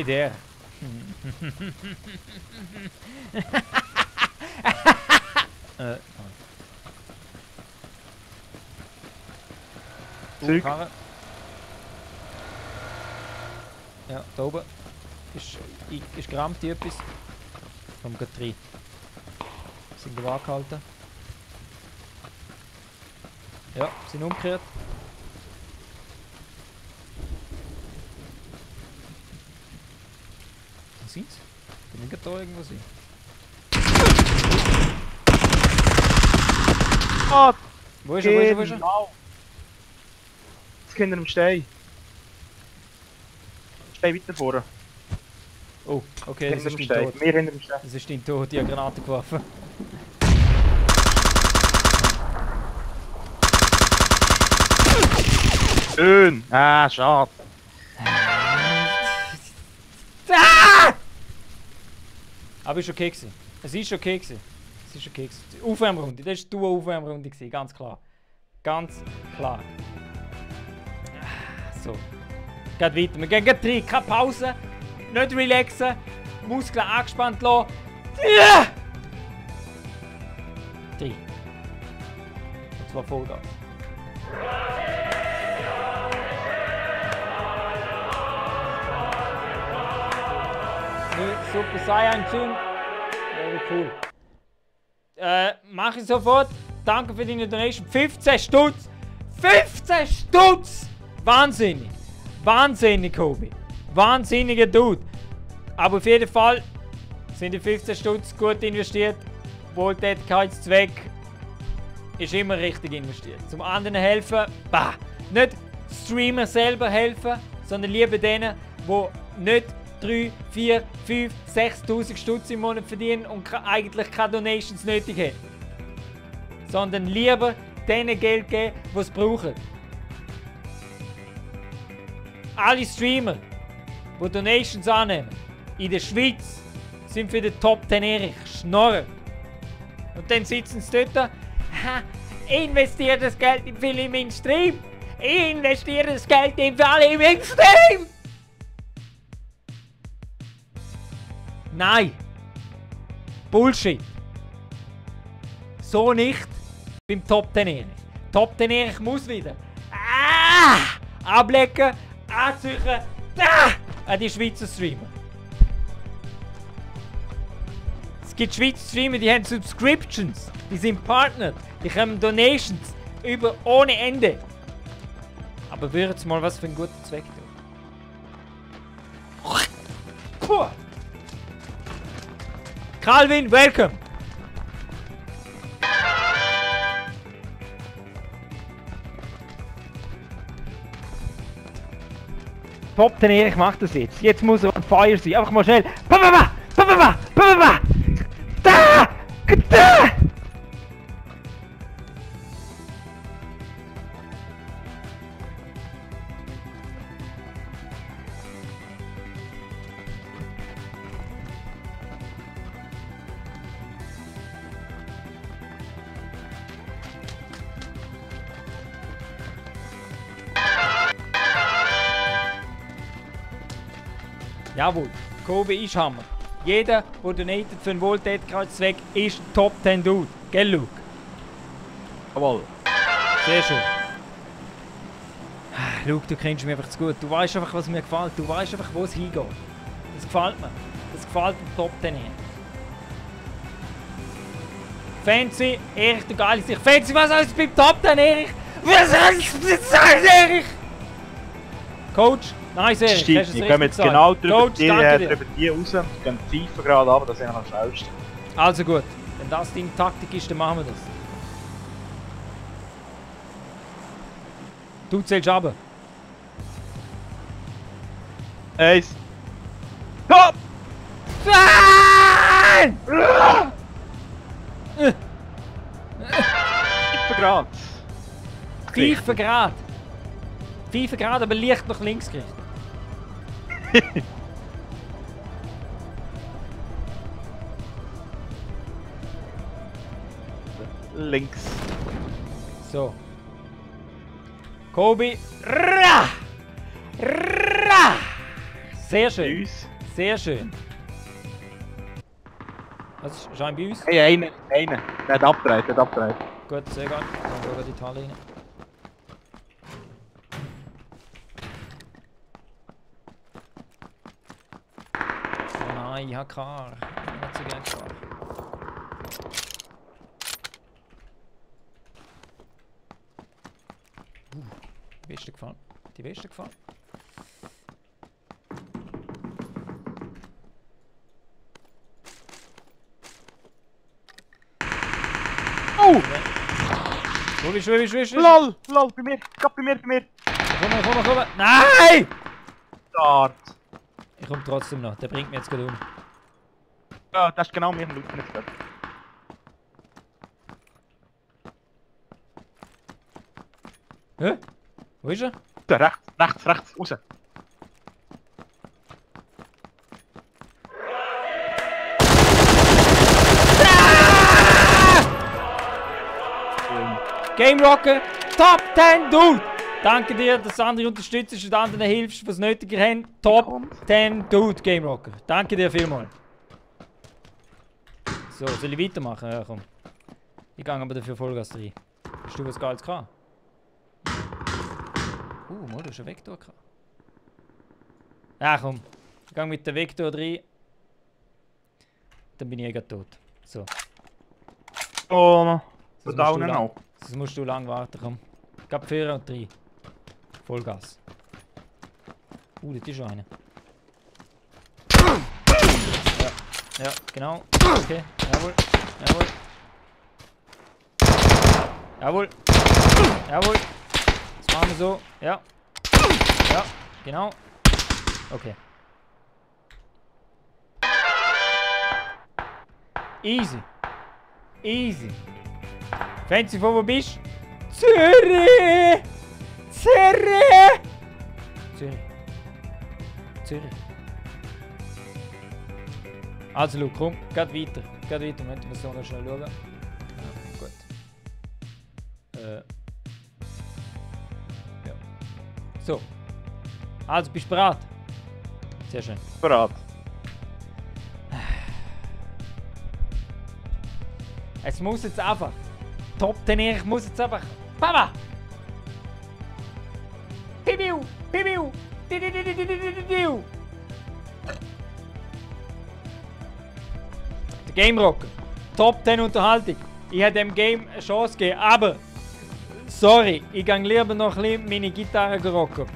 Der. Zeug. Karre. Ja, da oben. Ist gerammt hier etwas. Kommt gerade rein. Sind wir angehalten. Ja, sind umgekehrt. Wo sind sie? Die müssen da irgendwo sein. Ah, Wo ist er? Wo ist er? Wo ist er? genau. Das Kinder im Stein. Stein weiter vorne. Oh, okay, das Hinter ist dem dein Stein. Tod. Wir hinter dem Stein. Das ist dein Tod, die hat Granate geworfen. Schön. Ah, schade. Ah! Aber ist okay gewesen. Es ist okay gewesen. Es ist okay gewesen. Die Aufwärmrunde, das war die Aufwärmrunde gewesen, ganz klar. Ganz klar. So. Geht weiter. Wir gehen rein. Keine Pause. Nicht relaxen. Muskeln angespannt lassen. Ja! 3. Und zwar Vollgas. Super Saiyan Jin. Very cool. Mach ich sofort. Danke für deine Donation. 15 Stutz! 15 Stutz! Wahnsinnig! Wahnsinnig, Kobi. Wahnsinniger Dude. Aber auf jeden Fall sind die 15 Stutz gut investiert. Wohltätigkeitszweck ist immer richtig investiert. Zum anderen helfen, bah! Nicht Streamer selber helfen, sondern lieber denen, die nicht 3, 4, 5, 6'000 Stutz im Monat verdienen und eigentlich keine Donations nötig haben. Sondern lieber denen Geld geben, die es brauchen. Alle Streamer, die Donations annehmen, in der Schweiz, sind für den Top 10 Erich. Schnorren. Und dann sitzen sie dort, investiere das Geld viel in meinen Stream. Ich investiere das Geld in alle in meinen Stream. Nein. Bullshit. So nicht beim Top 10 Erich. Top 10 Erich muss wieder ablecken, anziehen, an die Schweizer Streamer. Es gibt Schweizer Streamer, die haben Subscriptions, die sind Partner, die haben Donations über ohne Ende. Aber würden Sie mal was für einen guten Zweck tun? Puh. Calvin, welcome! Top 10 Erich macht das jetzt. Jetzt muss er on fire sein. Einfach mal schnell. Da! Da! Jawohl, Kobe ist Hammer. Jeder, der donatet für einen Wohltätigkeitszweck, ist Top 10 Dude. Gell, Luke? Jawohl. Sehr schön. Luke, du kennst mich einfach zu gut. Du weißt einfach, was mir gefällt. Du weißt einfach, wo es hingeht. Das gefällt mir. Das gefällt dem Top 10 hier. Fancy, Erich, du geile Sicht. Fancy, was heißt beim Top 10, Erich? Was heißt Erich? Coach, nice, Erich. Stimmt, wir kommen jetzt genau drüber die raus und gehen die Pfeife gerade runter, das ist am schnellsten. Also gut, wenn das deine Taktik ist, dann machen wir das. Du zählst runter. 1. Top! Nein! 5 Grad. 5 Grad. 5 Grad, aber leicht nach links gerichtet. Links. So. Kobe. Ra! Ra! Sehr schön. Uns. Sehr schön. Was ist ein bei uns? Hey, einer. Der hat abgedreht. Gut, sehr gut. Dann gehen wir in die Halle rein. Oh nein, ich habe Kar. Nicht so gerne Kar. Die Weste gefallen. Die Weste gefallen. Oh! Wo bist du? Lol, bei mir. Geh bei mir. Komm. Nein! Start. Ich komme trotzdem noch. Der bringt mich jetzt gerade um. Ja, das ist genau mir im Looten jetzt gerade. Hä? Wo ist er? Da, rechts, raus. Game Rocker, Top 10 Dude! Danke dir, dass du andere unterstützt und anderen hilfst, was nötiger haben. Top 10 Dude, Game Rocker. Danke dir vielmals. So, soll ich weitermachen? Ja, komm. Ich gehe aber dafür Vollgas rein. Hast du was Geiles gehabt? Mal, du hast einen Vektor gehabt. Ja, komm. Ich gehe mit dem Vektor rein. Dann bin ich tot. So. Oh, Das da musst du unten noch. Das musst du lang warten, komm. Gab 4 und 3. Vollgas. Das ist schon einer. Ja, genau. Okay, jawohl. Das machen wir so. Ja, genau. Okay. Easy. Fancy, von wo bist du? Zürich! Also, Luke, komm, geht weiter. Moment, wir sollen noch schnell schauen. Ja, gut. Ja. So. Also, bist du bereit? Sehr schön. Bereit. Es muss jetzt einfach. Top 10, ich muss jetzt einfach. Papa! Pipiu! Der Game Rocker. Top 10 Unterhaltung. Ich habe dem Game eine Chance gegeben, aber. Sorry, ich gehe lieber noch ein bisschen meine Gitarre rocken.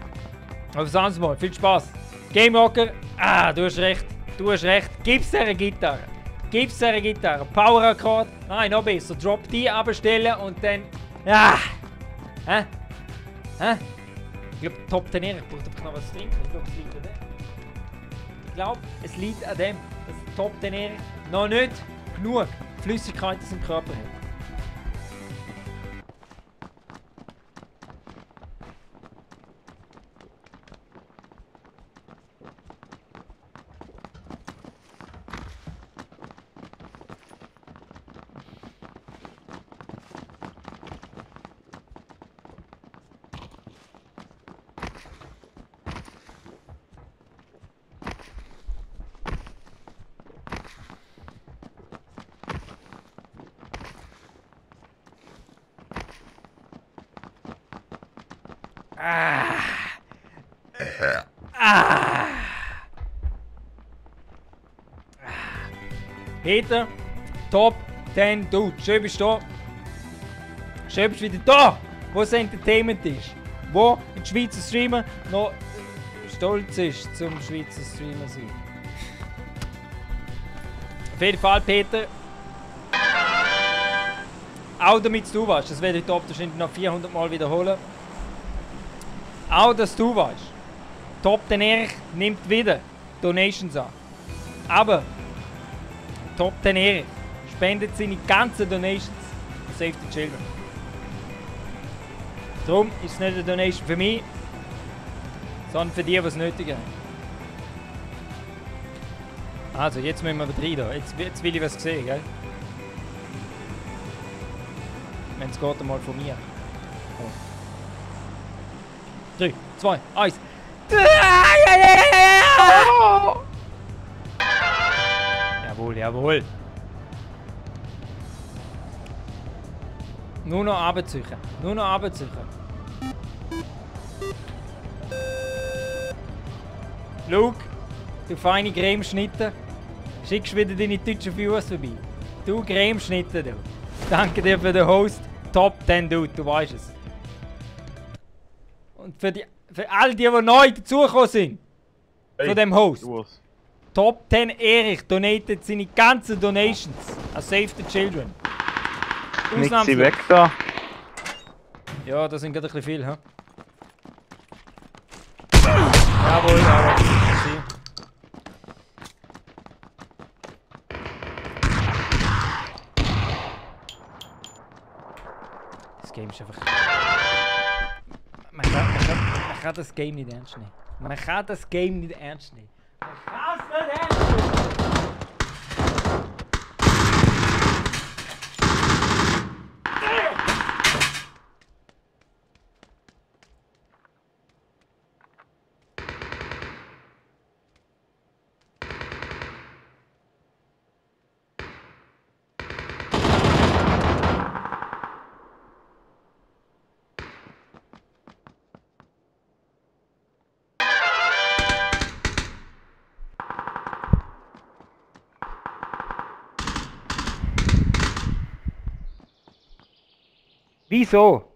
Aber sonst mal, viel Spaß. Game Rocker, du hast recht. Gib's dir eine Gitarre. Power Akkord. Nein, noch besser. Drop die abstellen und dann. Ja! Hä? Ich glaube, Top 10 ich brauche einfach noch was zu trinken. Ich glaube, es liegt an dem, dass Top 10 noch nicht genug Flüssigkeit in seinem Körper hat. Peter, Top 10 Dude. Schön bist du da. Schön bist du wieder da, wo das Entertainment ist. Wo ein Schweizer Streamer noch stolz ist, zum Schweizer Streamer zu sein. Auf jeden Fall, Peter. Auch damit du weißt, das werde ich Top wahrscheinlich noch 400 Mal wiederholen. Auch dass du weißt, Top 10 Erich nimmt wieder Donations an. Aber Top 10 Erich spendet seine ganzen Donations für Save the Children. Darum ist es nicht eine Donation für mich, sondern für die, die es nötig haben. Also, jetzt müssen wir wieder rein da. Jetzt will ich was sehen, gell? Wenn es geht, einmal von mir. Oh. 3, 2, 1. Jawohl, jawohl. Nur noch runterziehen. Nur noch runterziehen. Luke, du feine Cremeschnitte. Schickst wieder deine deutschen Views vorbei. Du Cremeschnitte, du. Danke dir für den Host. Top 10 Dude, du weißt es. Und für all die neu dazugekommen sind. Von dem Host. Top 10 Erich donatet seine ganzen Donations an Save the Children. Nicht sie weg da. Ja, das sind gerade ein bisschen viel, hä? Jawohl, jawohl. Das Game ist einfach... Man kann das Game nicht ernst nehmen. Man kann das Game nicht ernst nehmen. Man kann es nicht ernst nehmen! Wieso?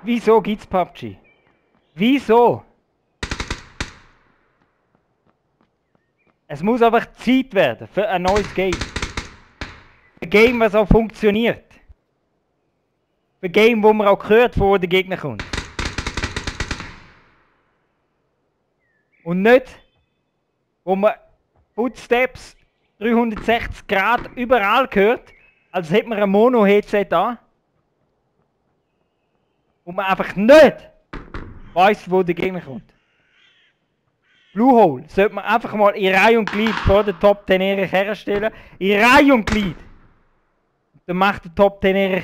Wieso gibt's PUBG? Wieso? Es muss einfach Zeit werden für ein neues Game. Ein Game, was auch funktioniert. Ein Game, wo man auch hört, wo der Gegner kommt. Und nicht, wo man Footsteps 360 Grad überall hört, als hätte man ein Mono-Headset an. Und man einfach nicht weiss, wo der Gegner kommt. Bluehole sollte man einfach mal in Reihe und Glied vor der Top 10 Erich herstellen. In Reihe und Glied. Dann macht der Top 10 Erich.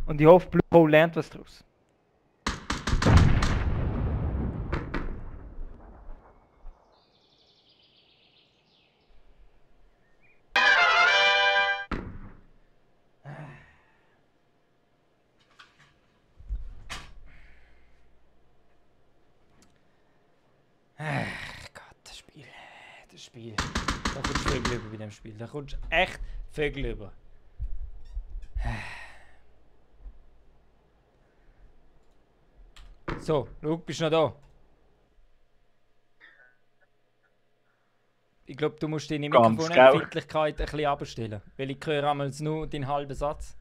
Und ich hoffe, Bluehole lernt was daraus. Spiel. Da kommst du Vögel über bei dem Spiel. Da kommst du echt Vögel über. So, Luke, bist du noch da? Ich glaube, du musst deine Mikrofonempfindlichkeit ein bisschen abstellen. Weil ich höre einmal nur den halben Satz.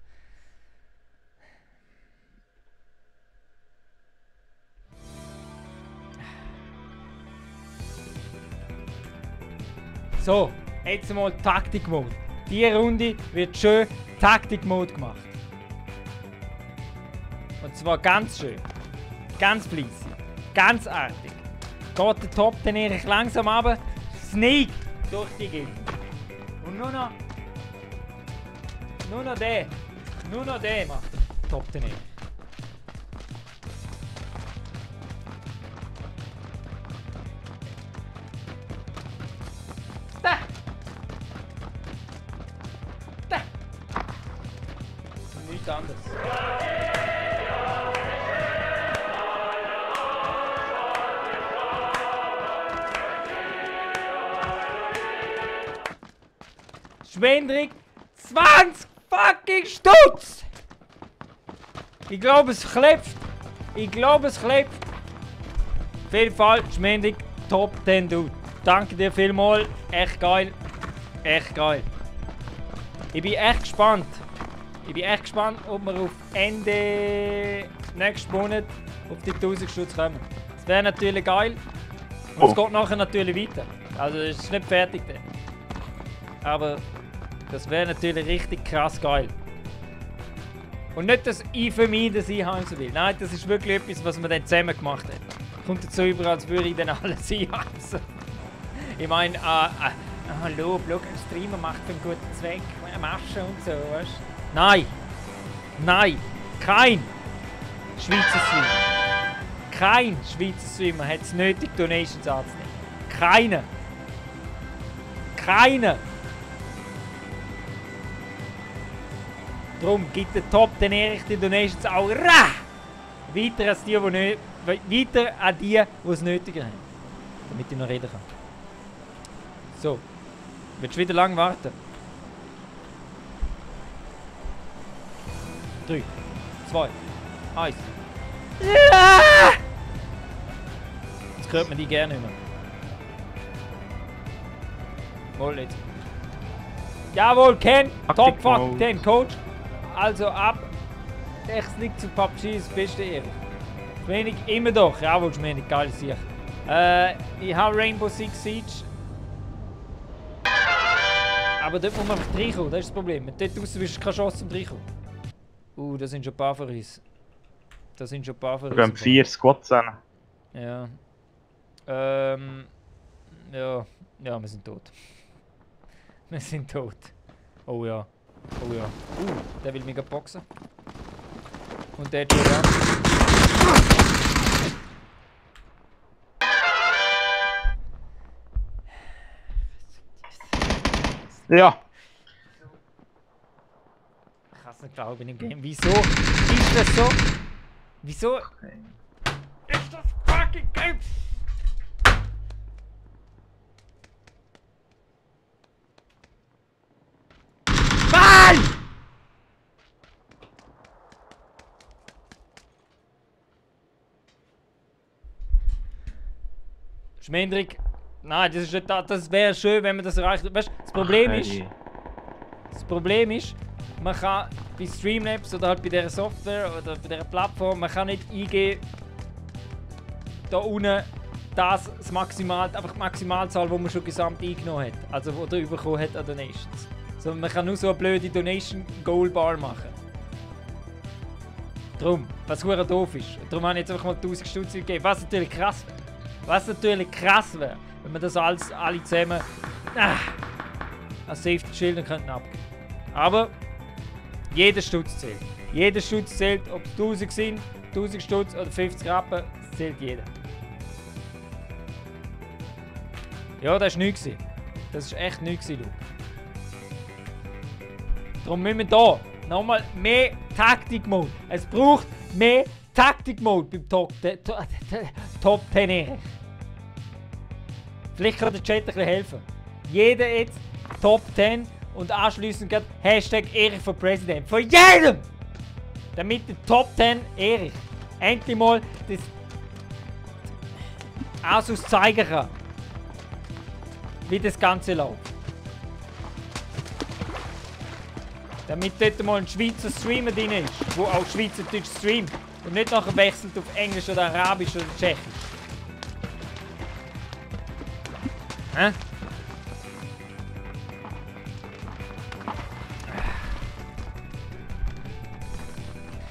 So, jetzt mal Taktik-Mode. Diese Runde wird schön Taktik-Mode gemacht. Und zwar ganz schön. Ganz fleissig. Ganz artig. Geht der Top 10 Erich langsam runter. Sneak durch die Gegend. Und nur noch der. Nur noch der macht der Top 10 Erich. Nichts anderes. Schwendrig, 20 fucking Stutz! Ich glaube, es klebt. Ich glaube, es klebt. Auf jeden Fall, Schwendrig, Top 10 Dude. Danke dir vielmals. Echt geil. Echt geil. Ich bin echt gespannt. Ich bin echt gespannt, ob wir auf Ende nächsten Monat auf die 1000 Stutz kommen. Das wäre natürlich geil. Und es geht nachher natürlich weiter. Also es ist nicht fertig dann. Aber das wäre natürlich richtig krass geil. Und nicht, dass ich für mich das einheimsen will. Nein, das ist wirklich etwas, was wir dann zusammen gemacht haben. Kommt dazu über, als würde ich dann alles einheimsen. Ich meine, hallo, Blog, ein Streamer macht für einen guten Zweck, Masche und so, weißt du? Nein! Nein! Kein Schweizer Streamer! Kein Schweizer Streamer hat es nötig, Donations anzunehmen. Keiner! Keiner! Darum gibt der Top den ehrlichen Donations auch weiter als die, weiter an die, die es nötiger haben. Damit ich noch reden kann. So. Willst du wieder lang warten? 3, 2, 1. Ja! Jetzt hört man die gerne nicht mehr. Wohl jetzt. Jawohl, Ken! Top fuck 10 Coach. Also ab. Echt liegt zu PUBG das beste Ehre. Schmenig immer doch. Jawohl, Schmenig, geil sicher. Ich habe Rainbow Six Siege. Aber dort muss man einfach reinkommen, das ist das Problem. Dort draussen bist du keine Chance zum reinkommen. Das sind schon ein paar von uns. Das sind schon ein paar von uns. Wir haben 4 Squads an. Ja. Ja, wir sind tot. Wir sind tot. Oh ja. Oh ja. Der will mich boxen. Und der schon Ja. Ich kann es nicht glauben im Game. Wieso ist das so? Wieso ist das fucking Game? Mann! Schmendrick. Nein, das ist nicht das. Das wäre schön, wenn man das erreicht. Weißt du, das Problem ist, man kann bei Streamlabs oder halt bei dieser Software oder bei dieser Plattform, man kann nicht eingeben, da unten das Maximal, einfach die Maximalzahl, die man schon gesamt eingenommen hat. Also, oder bekommen hat an Donations. So, man kann nur so eine blöde Donation Goal Bar machen. Drum, was hure doof ist. Darum habe ich jetzt einfach mal 1000 Stutz gegeben. Was natürlich krass wäre. Was natürlich krass wäre, wenn wir das alle zusammen als Safety Schilder könnten abgeben. Aber jeder Stutz zählt. Jeder Stutz zählt, ob es 1000 sind, 1000 Stutz oder 50 Rappen, zählt jeder. Ja, das war nichts. Das war echt nichts, Luke. Darum müssen wir hier nochmal mehr Taktik-Mode. Es braucht mehr Taktik-Mode beim Top 10 Ehre. Vielleicht kann der Chat ein bisschen helfen. Jeder jetzt Top 10 und anschliessend gerade Hashtag Erich for President. Von jedem! Damit der Top 10 Erich endlich mal das Asus zeigen kann, wie das Ganze läuft. Damit dort mal ein Schweizer Streamer drin ist, der auch Schweizerdeutsch streamt und nicht nachher wechselt auf Englisch oder Arabisch oder Tschechisch. Hä?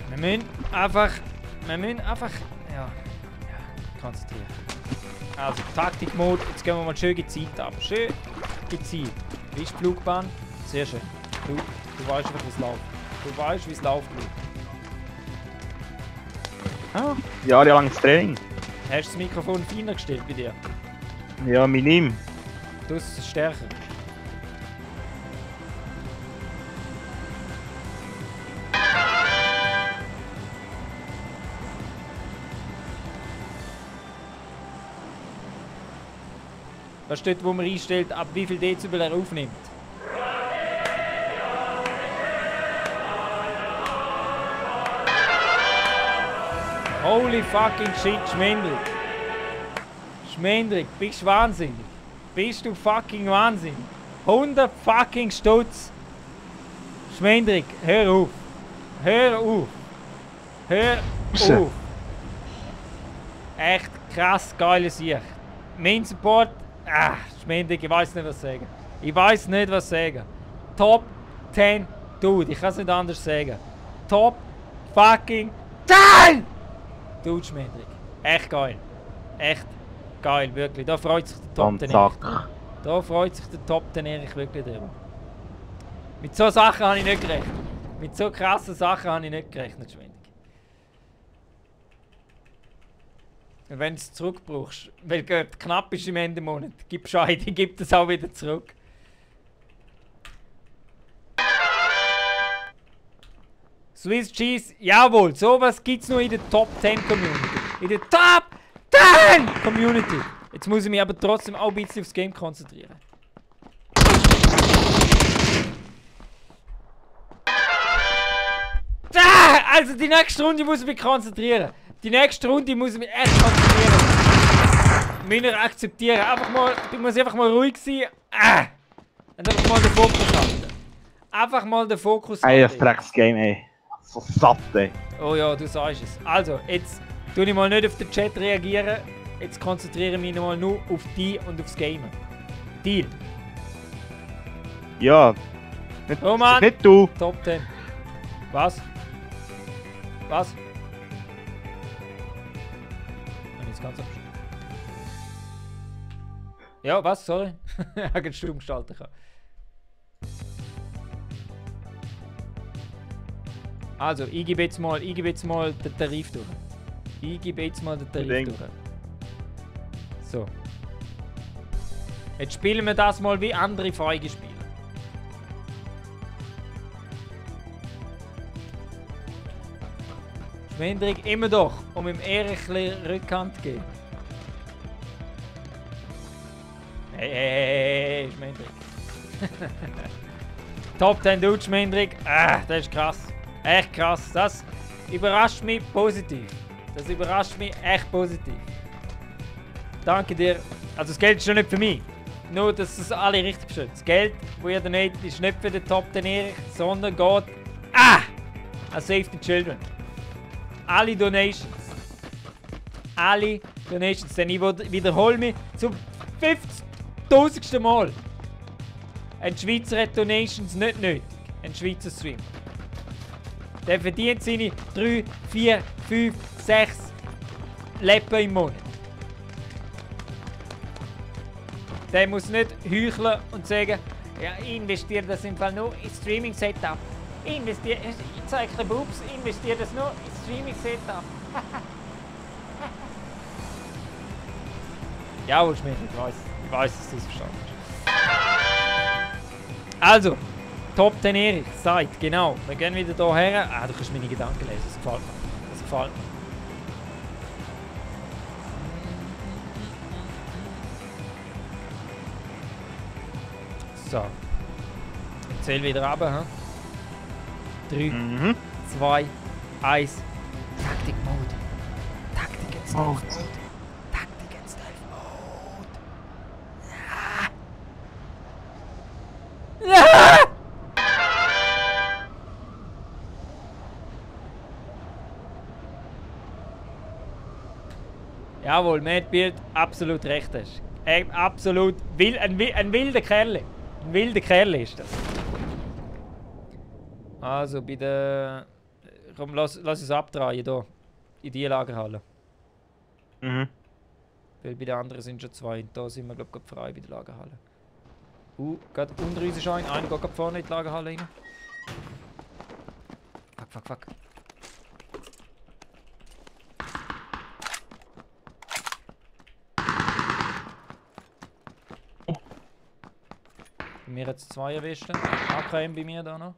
Wir müssen einfach ja, konzentrieren. Also Taktik-Mode, jetzt gehen wir mal schön gezielt ab. Schön gezielt. Wie ist die Flugbahn? Sehr schön. Du weißt einfach, wie es läuft. Du weißt, wie es läuft, Luke. Ah, jahrelanges Training. Hast du das Mikrofon feiner gestellt bei dir? Ja, minim. Du hast es stärker. Was steht, wo man einstellt, ab wie viel Dezibel er aufnimmt? Holy fucking shit, Schmendrick. Schmendrick, bist du wahnsinnig? Bist du fucking wahnsinnig? 100 fucking Stutz. Schmendrick, hör auf. Hör auf. Hör auf. Echt krass geiles Sicht. Mein Support, Schmendrick, ich weiß nicht was sagen. Ich weiß nicht was sagen. Top 10 Dude, ich kann es nicht anders sagen. Top fucking 10! Dude, Schmendrick. Echt geil. Echt geil, wirklich. Da freut sich der Top 10 Erich. Da freut sich der Top 10 Erich wirklich drüber. Mit so Sachen habe ich nicht gerechnet. Mit so krassen Sachen habe ich nicht gerechnet, Schmendrick. Und wenn du es zurückbrauchst, weil es knapp ist im Ende Monat, gib Bescheid, ich gebe das auch wieder zurück. Swiss Cheese, jawohl, sowas gibt es nur in der Top 10 Community. In der Top 10 Community. Jetzt muss ich mich aber trotzdem auch ein bisschen aufs Game konzentrieren. Also die nächste Runde muss ich mich konzentrieren. Die nächste Runde muss ich mich echt konzentrieren. Männer akzeptieren. Ich muss einfach mal ruhig sein. Und einfach mal den Fokus halten. Einfach mal den Fokus halten. Ey, das Drecks-Game, ey. So satt, ey. Oh ja, du sagst es. Also, jetzt tue ich mal nicht auf den Chat reagieren. Jetzt konzentriere ich mich mal nur auf dich und aufs Gamen. Deal. Ja. Roman, Nicht du. Top 10. Was? Was? Jetzt ganz abschließen. Ja, was? Sorry. Ich habe Stumm gestalten können. Also, ich gebe jetzt mal den Tarif durch. Ich gebe jetzt mal den Tarif durch. So. Jetzt spielen wir das mal wie andere feige Spiele. Schmendrick, immer doch, um ihm Erich Rückhand zu geben. Hey, Schmendrick. Top 10 Dude, Schmendrick. Das ist krass. Echt krass. Das überrascht mich positiv. Das überrascht mich echt positiv. Danke dir. Also das Geld ist schon nicht für mich. Nur, dass es alle richtig verstehen. Das Geld, das ihr donatet, ist nicht für den Top 10 Erich, sondern geht an Save the Children. Alle Donations. Alle Donations. Denn ich wiederhole mich zum 50.000. Mal. Ein Schweizer hat Donations nicht nötig. Ein Schweizer Stream. Der verdient seine 3, 4, 5, 6 Leppen im Monat. Der muss nicht heucheln und sagen, ja, ich investiere das im Fall nur ins Streaming-Setup. Ich zeige den Bubs, investiere das nur ins Streaming-Setup. Ja, Schmidt, ich weiß, dass du es verstanden hast. Also, Top 10 Erich, sagt, genau. Wir gehen wieder hierher. Du kannst meine Gedanken lesen, das gefällt mir. Das gefällt mir. So. Ich zähle wieder runter. 3, 2, 1. Taktik-Mode. Taktik in Stealth Mode. Taktik in Stealth Mode. Ja! Jawohl, Madbeard, absolut recht hast. Absolut ein wilder Kerl. Ein wilder Kerl ist das. Also bei der... Komm, lass uns abdrehen hier. In die Lagerhalle. Weil bei den anderen sind schon 2. Da sind wir glaube ich frei bei der Lagerhalle. Gerade unter uns ist einer geht gerade vorne in die Lagerhalle rein. Fuck. Bei mir hat es 2 erwischt. AKM bei mir da noch.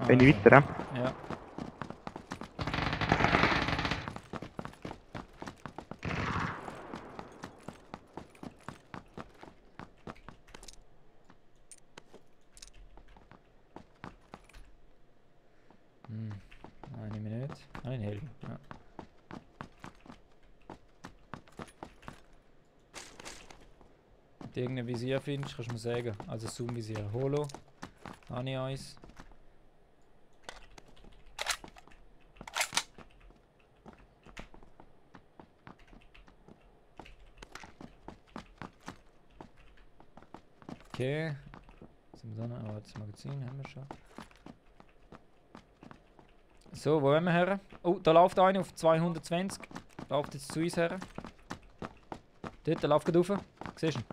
Bin ich weiter, Ja. Nein, nehme ich nicht. Nein, Helm. Ja. Wenn du irgendein Visier findest, kannst du mir sagen. Also Zoom-Visier. Holo. Habe ich eins. Okay. Was haben wir da noch? Oh, das Magazin haben wir schon. So, wo wollen wir her? Oh, da läuft einer auf 220. Läuft jetzt zu uns her. Dort, der läuft gerade rauf. Siehst du ihn?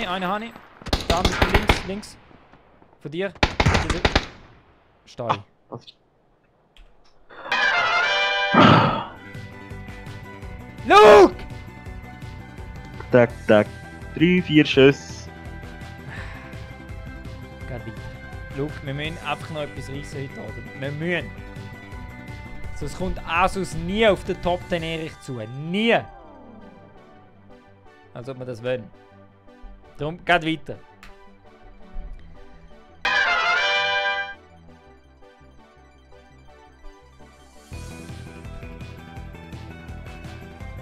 Einen habe ich. Da links. Von dir. Stall. Luke! Tak. 3, 4 Schüsse. Geht weiter. Luke, wir müssen einfach noch etwas reissen heute Abend. Wir müssen. Sonst kommt Asus nie auf den Top 10 Erich zu. Nie! Als ob wir das wollen. Darum geht weiter.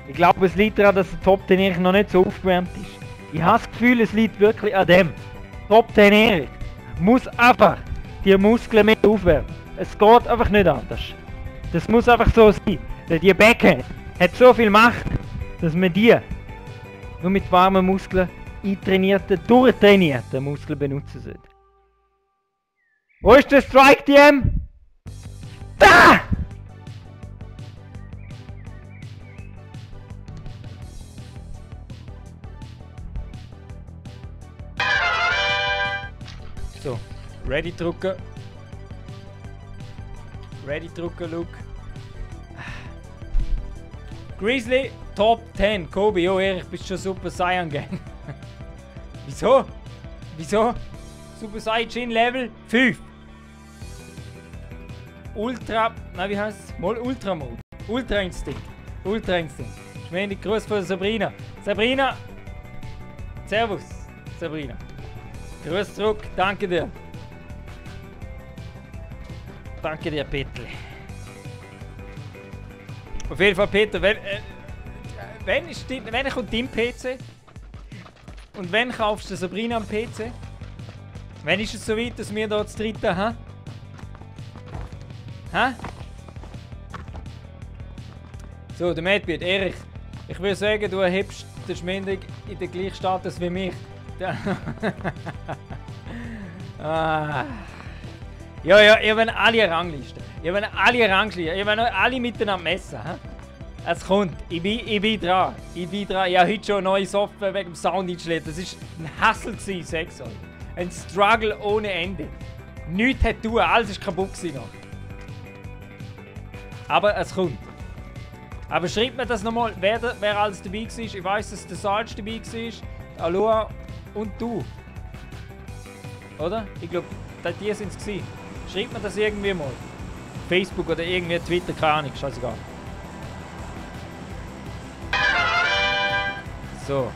Ich glaube, es liegt daran, dass der Top 10 Erich noch nicht so aufgewärmt ist. Ich habe das Gefühl, es liegt wirklich an dem. Top 10 Erich muss einfach die Muskeln mehr aufwärmen. Es geht einfach nicht anders. Das muss einfach so sein. Denn die Backhand hat so viel Macht, dass man die nur mit warmen Muskeln, eintrainierten, durchtrainierten Muskeln benutzen sollte. Wo ist der Strike DM? Da! So, ready drücken. Ready drücken, Luke. Grizzly, Top 10. Kobi, oh Erich, bist schon Super Saiyan Gang. Wieso? Super Saiyajin Level 5. Ultra, nein, wie heißt es? Mal Ultra Mode. Ultra Instinct. Schmendig Gruß von Sabrina. Sabrina! Servus, Sabrina. Grüß zurück, danke dir. Danke dir, Peter. Auf jeden Fall, Peter, wenn kommt dein PC? Und wenn kaufst du Sabrina am PC? Wenn ist es so weit, dass wir da das dritte haben? Hä? So, der Madbeat, Erich. Ich würde sagen, du erhebst den Schmendig in den gleichen Status wie mich. Ah. Ja, ihr wollt alle Ranglisten. Ihr wollt alle miteinander messen. He? Es kommt. Ich bin dran. Ich habe heute schon neue Software wegen dem Sound installiert. Das war ein Hassel, ich sag's euch. Ein Struggle ohne Ende. Nichts hat tun, alles war kaputt noch. Aber es kommt. Aber schreibt mir das nochmal, wer alles dabei war. Ich weiss, dass der Salz dabei war, Aloha und du. Oder? Ich glaube, die sind es gewesen. Schreibt mir das irgendwie mal. Facebook oder irgendwie Twitter, keine Ahnung, scheißegal. So.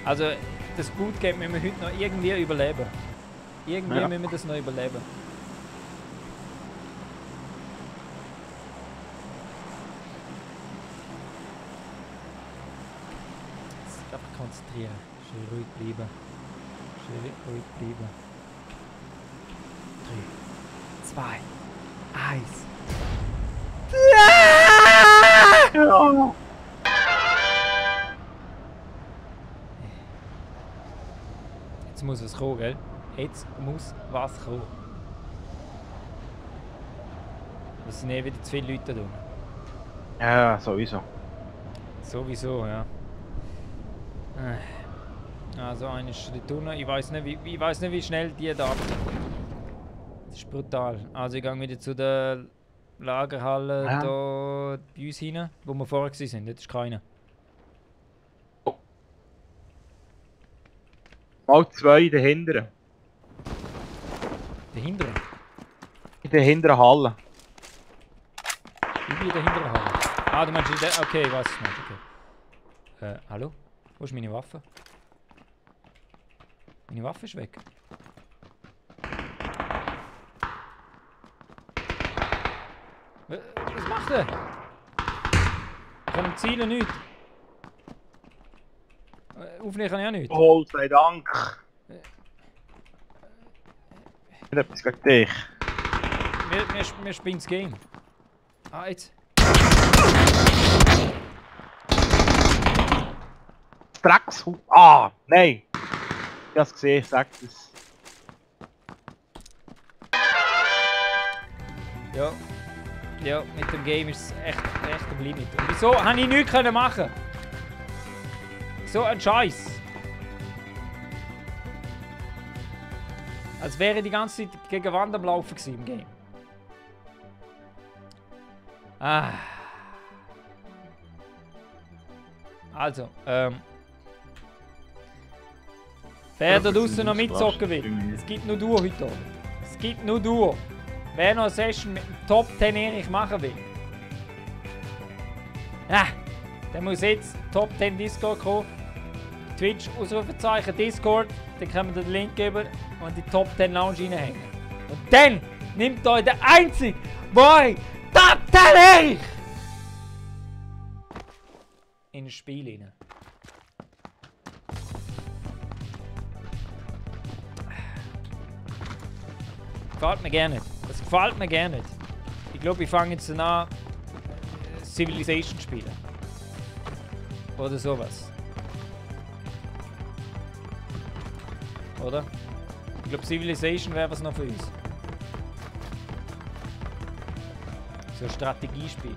Also, das Bootcamp müssen wir heute noch irgendwie überleben. Irgendwie müssen wir das noch überleben. Jetzt einfach konzentrieren. Schön ruhig bleiben. 3, 2, 1. Ja. Jetzt muss es kommen, gell? Jetzt muss was kommen. Es sind wieder zu viele Leute da. Ja, sowieso. Sowieso, ja. Also eine ist schon dort. Ich weiß nicht, wie schnell die da abgehen. Das ist brutal. Also ich gehe wieder zu der Lagerhalle da bei uns rein, wo wir vorher waren. Dort ist keiner. Mal 2 dahinter. Der hinteren. In der hinteren Halle. Ich bin in der hinteren Halle. Ah, du meinst in der... Okay, ich weiß es nicht. Okay. Hallo? Wo ist meine Waffe? Meine Waffe ist weg. Was macht er? Ich kann ihm zielen nicht. Aufnehmen kann ich auch nicht. Oh, sei Dank. Ich habe etwas gegen dich. Wir spielen das Game. Ah, jetzt. Dreckshut. Ah, nein. Ich habe es gesehen, ich sag es. Ja. Ja, mit dem Game ist es echt am Limit. Und wieso habe ich nichts machen können? So ein Scheiß. Als wäre ich die ganze Zeit gegen Wand am Laufen gewesen im Game. Ah. Also, wer da draußen noch mitzocken will, es gibt nur Duo heute Abend. Es gibt nur Duo. Wer noch eine Session mit dem Top 10 Erich machen will, der muss jetzt Top 10 Discord kommen. Twitch, Ausrufezeichen, Discord, dann können wir den Link geben und die Top 10 Lounge reinhängen. Und dann nimmt euch der einzige, der Top 10 Erich in ein Spiel rein. Gefällt mir gerne nicht. Das gefällt mir gerne nicht. Ich glaube, ich fange jetzt an Civilization zu spielen. Oder sowas. Oder? Ich glaube, Civilization wäre was noch für uns. So ein Strategiespiel.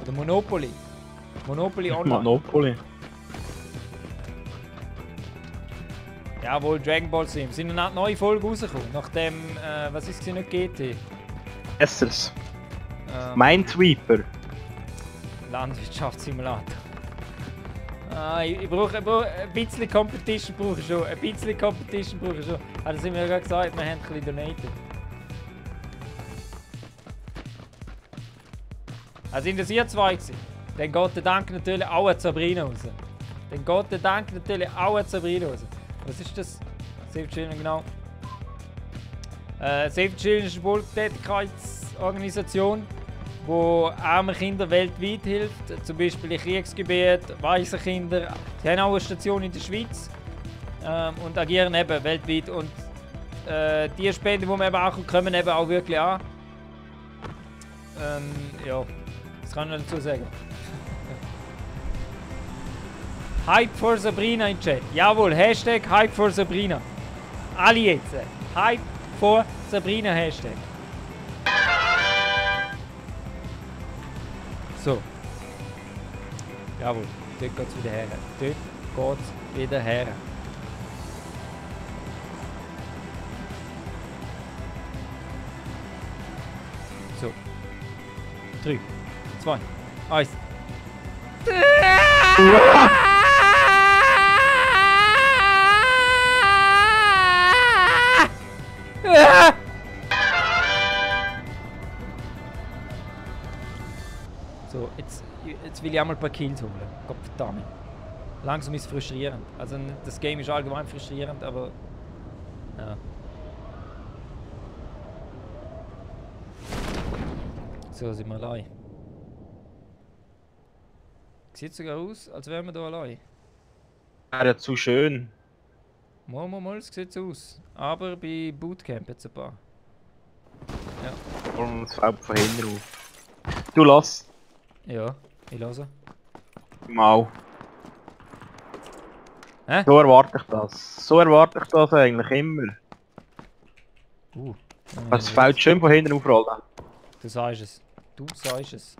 Oder Monopoly. Monopoly Online. Monopoly. Jawohl, Dragon Ball Z. Wir sind eine neue Folge rausgekommen. Nachdem, was ist es nicht GT? Besseres. Minesweeper. Landwirtschaftssimulator. Ich brauche ein bisschen Competition. Brauche ich schon. Ein bisschen Competition brauche ich schon. Also sind wir ja gerade gesagt, wir haben ein bisschen donated. Also sind das ihr zwei gewesen? Dann geht der Dank natürlich auch an Sabrina raus. Dann geht der Dank natürlich auch an Sabrina raus. Was ist das? Save Children, genau. Save Children ist eine Wohltätigkeitsorganisation, die armen Kindern weltweit hilft. Zum Beispiel in Kriegsgebieten, Waisenkinder. Sie haben auch eine Station in der Schweiz und agieren eben weltweit. Und die Spenden, die man eben auch kommen eben auch wirklich an. Ja, das kann ich noch dazu sagen. Hype for Sabrina in Chat. Jawohl, Hashtag Hype for Sabrina. Alle jetzt. Hype for Sabrina Hashtag. So. Jawohl, dort geht's wieder her. Dort geht's wieder her. So. 3, 2, 1. So, jetzt will ich einmal ein paar Kills holen. Gottverdammt. Langsam ist es frustrierend. Also das Game ist allgemein frustrierend, aber... Ja. So, sind wir allein. Sieht sogar aus, als wären wir hier allein. Wäre zu schön. Mal, es sieht so aus. Aber bei Bootcamp jetzt ein paar. Ja. Und es fällt von hinten auf. Du lass. Ja, ich höre. Mal. Hä? So erwarte ich das. So erwarte ich das eigentlich immer. Es fällt schön von hinten aufrollen. Du sagst es. Du sagst es.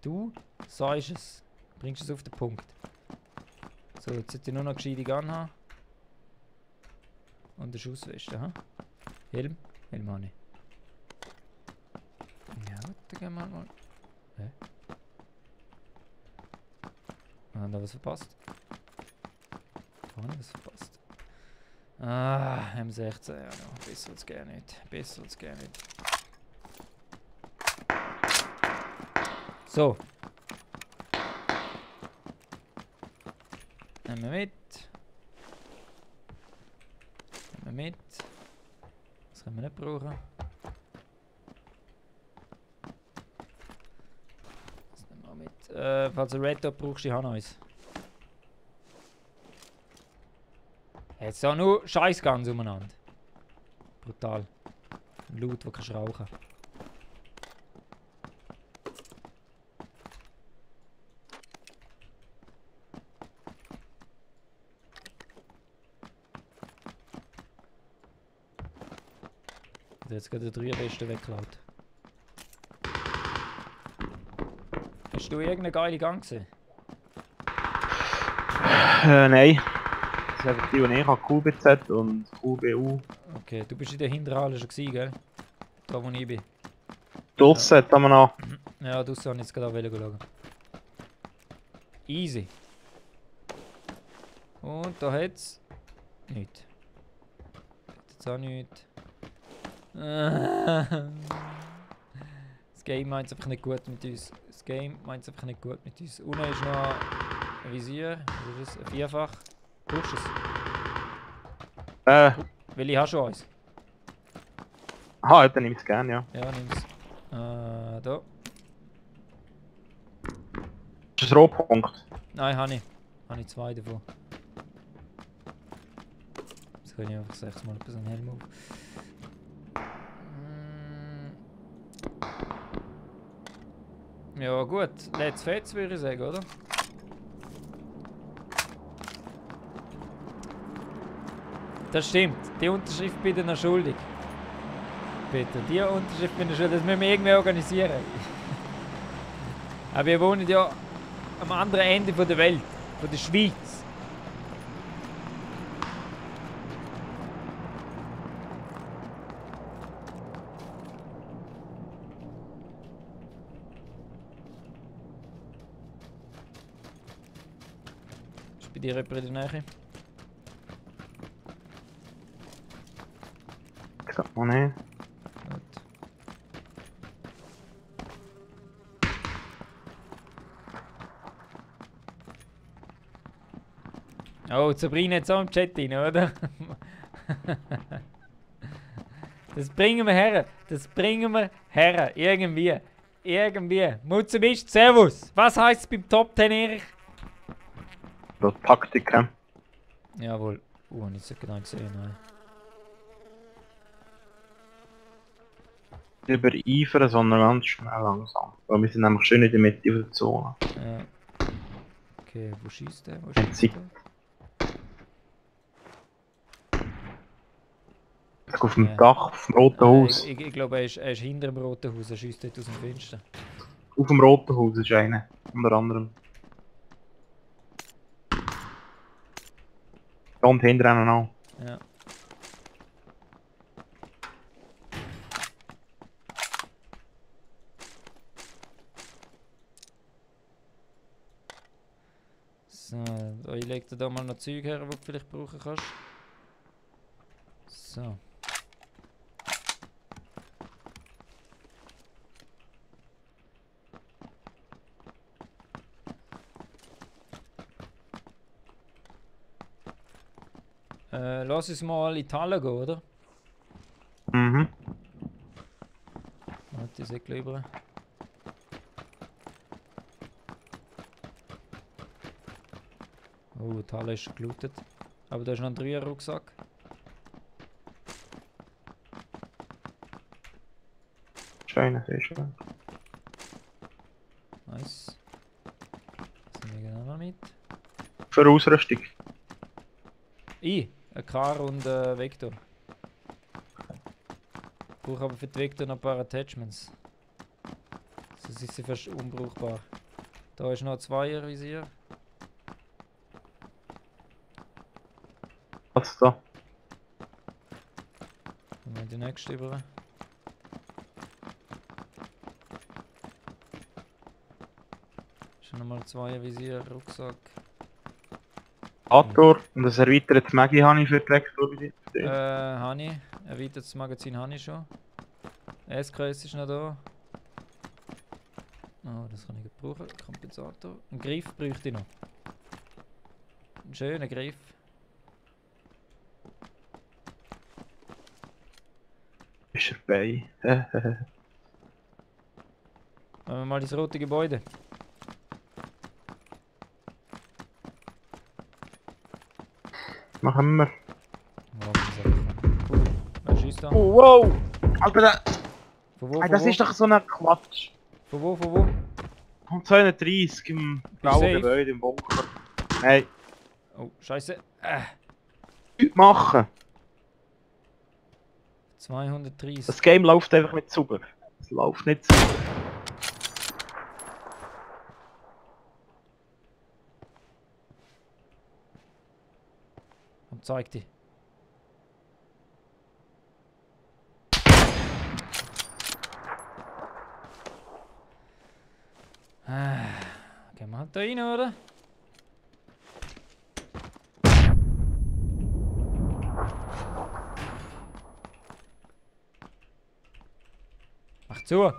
Du sagst es. Bringst es auf den Punkt. So, jetzt sollte ich nur noch gescheitig anhaben. Und eine Schussweste, ha? Helm? Helm habe ich. Ja, dann gehen wir mal. Hä? Haben wir da was verpasst? Habe ich was verpasst? Ah, M16, ja, no. Besser als gar nicht. Besser als gar nicht. So. Nehmen wir mit. Nehmen wir mit. Das können wir nicht brauchen. Das nehmen wir mit. Falls du Red Dot brauchst, ich habe noch eins. Jetzt da nur Scheißguns umeinander. Brutal. Ein Loot, wo kannst du rauchen. Jetzt geht der 3 besten weggeklaut. Hast du irgendeine geile Gang gesehen? Nein. Das ist einfach die, die ich habe, QBZ und QBU. Okay, du bist in der Hinterhalle schon gewesen, gell? Da wo ich bin. Draussen haben wir noch. Ja, draussen habe ich jetzt gerade auch schauen. Easy. Und da hat's nichts. Jetzt auch nichts. Das Game meint es einfach nicht gut mit uns. Das Game meint es einfach nicht gut mit uns. Unten ist noch ein Visier. Was ist das? Ein Vierfach. Brauchst du es? Weil ich habe schon eins. Aha, dann nehme ich es gerne, ja. Ja, nimm's. Da. Das ist ein Rohpunkt. Nein, habe ich. Habe ich 2 davon. Jetzt kann ich einfach 6 Mal etwas an den Helm auf. Ja gut, let's fetz würde ich sagen, oder? Das stimmt, die Unterschrift bitte noch schuldig. Bitte, die Unterschrift bin ich schuldig, das müssen wir irgendwie organisieren. Aber wir wohnen ja am anderen Ende von der Welt, von der Schweiz. Ist bei dir jemand in der Nähe? Ich sag mal nicht. Gut. Oh, Sabrina jetzt auch im Chat rein, oder? Das bringen wir her. Das bringen wir her. Irgendwie. Irgendwie. Mutzemist, Servus. Was heisst es beim Top 10, Erich? Das Taktik, hä? Jawohl. Hab ich nicht genau gesehen, nein. Nicht übereifern, sondern ganz schnell langsam. Weil wir sind nämlich schön in der Mitte der Zone. Ja. Okay, wo schießt der? Wo Ein schießt Sieg. der? Auf dem Ja. Dach, auf dem Roten Haus. Ich glaube, er ist hinter dem Roten Haus. Er schießt dort aus dem Fenster. Auf dem Roten Haus ist einer. Unter anderem. Da und hinter einem auch. Ja. So, ich lege dir da mal noch Zeug her, die du vielleicht brauchen kannst. So. Lass uns mal in die Halle gehen, oder? Mhm. Warte, ich sag lieber. Oh, die Halle ist gelootet. Aber da ist noch ein 3er-Rucksack. Schön, sehr schön. Nice. Das nehmen wir auch noch mit. Für Ausrüstung. Ein Car und Vector. Ich brauche aber für die Vector noch ein paar Attachments. Sonst ist sie fast unbrauchbar. Da ist noch ein 2er-Visier. Was da? Dann haben wir die nächste über. Schon nochmal 2er-Visier, Rucksack. Ator und ein erweitertes Maggi habe ich für die Elektrolyse. Habe ich. Erweitertes Magazin habe ich schon. S-Kreis ist noch da. Oh, das kann ich gut brauchen. Kompensator. Einen Griff bräuchte ich noch. Einen schönen Griff. Ist er bei? Wollen wir mal ins rote Gebäude? Machen wir. Wer schießt da? Oh, wow! Alter, Von wo? hey, das ist doch so ein Quatsch. Von wo? Von wo? Und 32 im blauen safe? Gebäude im Bunker. Hey, Oh, Scheiße. nichts machen. 230. Das Game läuft einfach nicht sauber. Es läuft nicht sauber. Und zeig dich. Gehen wir halt da rein, oder? Mach zu! So.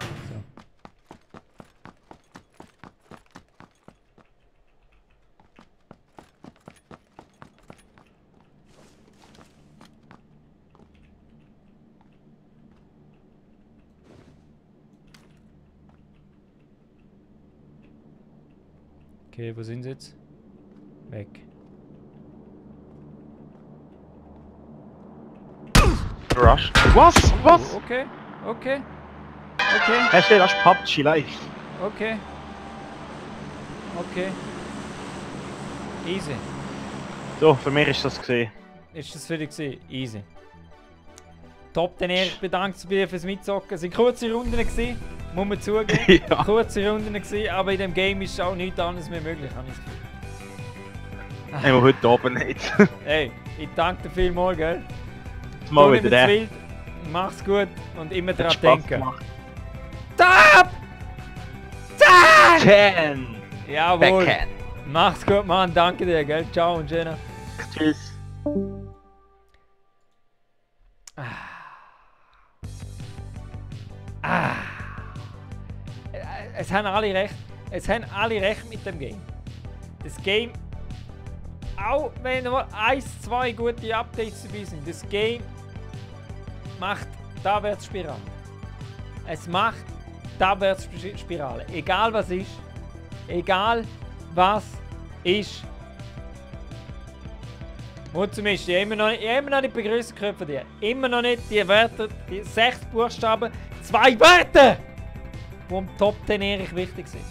Okay, wo sind sie jetzt? Weg. Rush. Was? Was? Oh, okay, okay. Okay, Hey, stell, das ist PUBG live. okay. Okay. Easy. So, für mich ist das gesehen. Ist das für dich gewesen? Easy. Top, dann ich bedanke mich bei dir fürs Mitzocken. Es waren kurze Runden gewesen, muss man zugeben. Ja. Kurze Runden gewesen, aber in dem Game ist auch nichts anderes mehr möglich, habe ich das Gefühl. Nehmen wir heute oben nicht. Hey, ich danke dir vielmals, gell? Mal Tu nicht wieder mehr der. zu wild, mach's gut und immer Hat dran Spaß denken. gemacht. Top! Top! 10! Jawohl. Backhand. Mach's gut, Mann. Danke dir, gell? Ciao und schöner. Tschüss. Es haben alle recht. Es haben alle recht mit dem Game. Das Game, auch wenn nur 1, 2 gute Updates dabei sind, das Game macht die Abwärtsspirale. Es macht die Abwärtsspirale. Egal was ist. Egal was ist. Und zumindest, ich habe immer noch nicht begrüßen können von dir. Immer noch nicht die Wörter, die 6 Buchstaben, 2 Wörter, die im Top 10 Erich wichtig sind.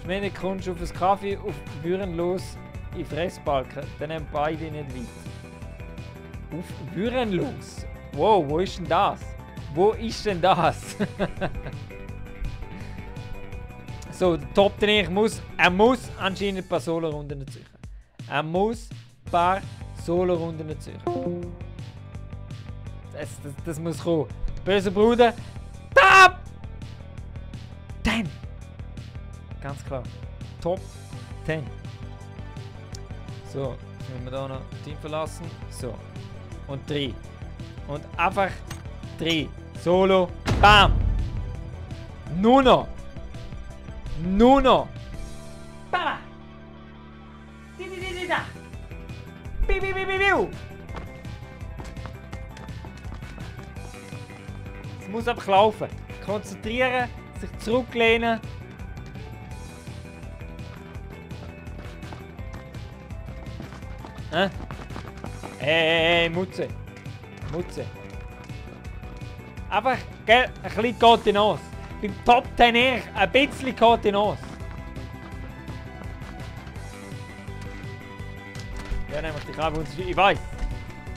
Wenn du kommst auf einen Kaffee auf Würenlos in Fressbalken, dann nehmen beide nicht weit. Auf Würenlos? Wow, wo ist denn das? Wo ist denn das? So, der Top 10 Erich muss anscheinend ein paar Solo-Runden ziehen. Er muss ein paar Solo-Runden ziehen. Das muss kommen. Böser Bruder. Top 10! Ganz klar. Top 10. So, jetzt müssen wir da noch das Team verlassen. So. Und 3. Und einfach 3. Solo. Bam! Nur noch. Nur noch. Baba! Da! Biu, biu, biu, biu, biu! Es muss einfach laufen. Konzentrieren, sich zurücklehnen. Hä? Hey, Mutze. Mutze. Einfach, gell, ein bisschen geht in aus. Beim Top 10 Erich, ein bisschen geht in aus. Ja, nehmen wir die Kabelunterschiede. Ich weiss.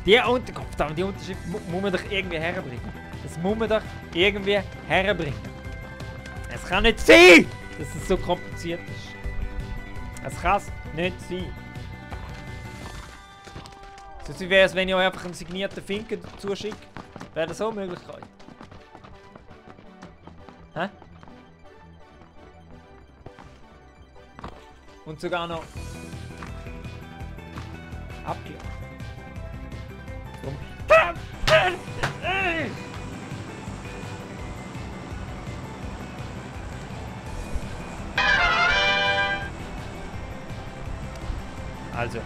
Die Unterschrift muss man doch irgendwie herbringen. Das muss man doch irgendwie herbringen. Es kann nicht sein, dass es so kompliziert ist. Es kann es nicht sein. So wäre es, wenn ich euch einfach einen signierten Finken zuschicke. Wäre das auch eine Möglichkeit? Hä? Und sogar noch abgejagt. Drum. Also,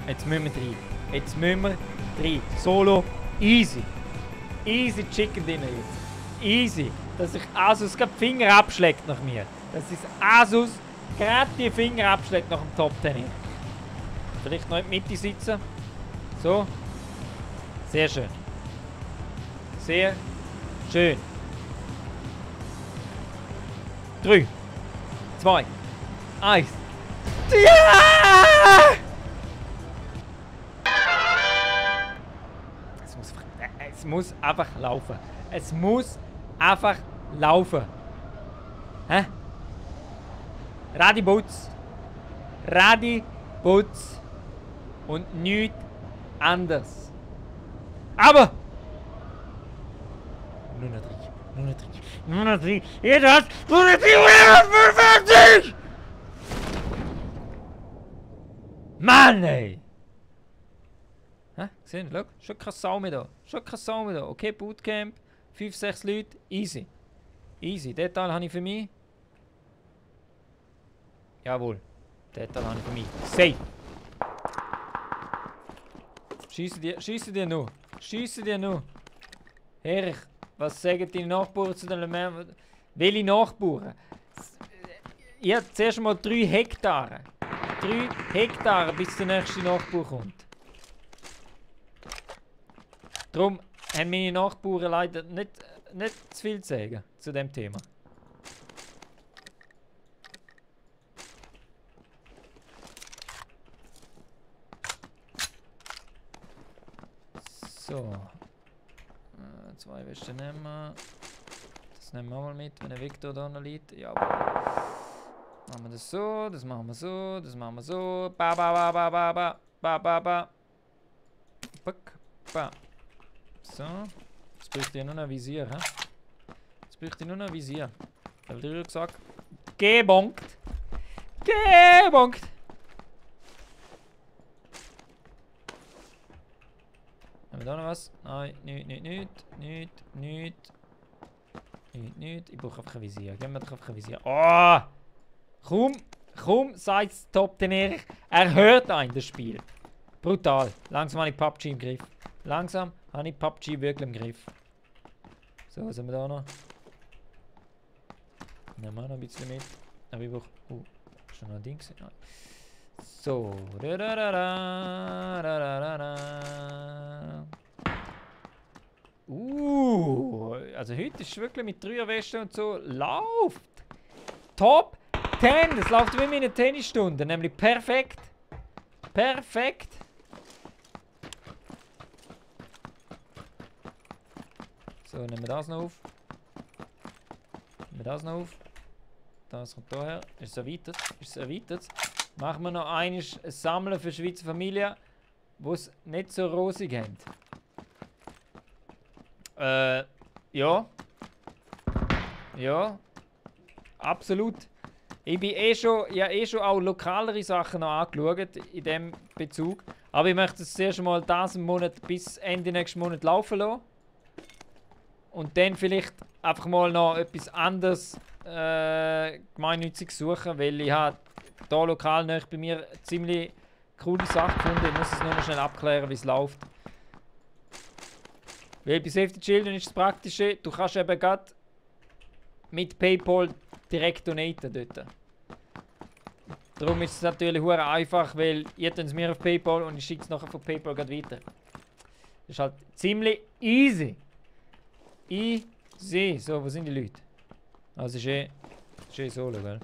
jetzt müssen wir rein. Jetzt müssen wir rein. Solo, easy. Easy Chicken Dinner jetzt. Easy. Dass sich Asus gerade die Finger abschlägt nach mir. Dass sich Asus gerade die Finger abschlägt nach dem Top 10. Vielleicht noch in die Mitte sitzen. So. Sehr schön. Sehr schön. 3, 2, 1. Ja! Es muss einfach laufen. Es muss einfach laufen. Hä? Radi Butz. Radi Butz. Und nichts anderes. Aber! Nur noch 3. Nur noch 3. Nur noch 3. Jeder hat nur noch 355! Mann, ey! Hä? Gesehen? Schau, schon keine Sau mehr da. Schon keine Sau mehr da. Okay, Bootcamp. 5, 6 Leute. Easy. Easy. Den Teil habe ich für mich. Jawohl. Den Teil habe ich für mich. Safe. Schiessen dir nur. Schiessen dir nur. Herrlich. Was sagen die Nachbarn zu den Lemmen? Welche Nachbarn? Ich habe zuerst mal 3 Hektare. 3 Hektare, bis der nächste Nachbar kommt. Darum haben meine Nachbarn leider nicht zu viel zu sagen zu dem Thema. So. 2 Westen nehmen wir. Das nehmen wir mal mit, wenn der Victor da noch liegt. Ja. Machen wir das so, das machen wir so, das machen wir so. Ba ba ba ba ba ba ba ba ba. Back, ba. So. Jetzt bräuchte ich nur noch ein Visier, hä? Jetzt bräuchte ich nur noch ein Visier. Da habe ich gesagt. Gebonkt. Gebonkt. Haben wir da noch was? Nein, nicht. Ich brauche einfach ein Visier. Geben wir doch einfach ein Visier. Oh! Komm, seid's Top 10 Erich. Er hört ein, das Spiel. Brutal. Langsam habe ich PUBG im Griff. Langsam habe ich PUBG wirklich im Griff. So, was haben wir da noch? Nehmen wir noch ein bisschen mit. Aber ich brauche... ist da noch ein Ding? Nein. So. Also heute ist es wirklich mit 3er Weste und so. Läuft! Top 10! Das läuft wie meine Tennisstunde. Nämlich perfekt. Perfekt. So, nehmen wir das noch auf. Nehmen wir das noch auf. Das kommt daher. Ist es erweitert? Ist es erweitert? Machen wir noch ein Sammeln für Schweizer Familien, die es nicht so rosig haben. Ja. Ja. Absolut. Ich bin schon auch lokalere Sachen noch angeschaut in diesem Bezug. Aber ich möchte es zuerst mal diesen Monat bis Ende nächsten Monat laufen lassen. Und dann vielleicht einfach mal noch etwas anderes gemeinnütziges suchen, weil ich habe hier lokal nicht bei mir eine ziemlich coole Sache gefunden. Ich muss es nur noch schnell abklären, wie es läuft. Weil bei Save the Children ist das Praktische, du kannst eben gerade mit PayPal direkt donaten dort. Darum ist es natürlich sehr einfach, weil ihr tut es mir auf PayPal und ich schicke es nachher von PayPal gerade weiter. Das ist halt ziemlich easy. Easy. So, wo sind die Leute? Also ist eh solo, gell?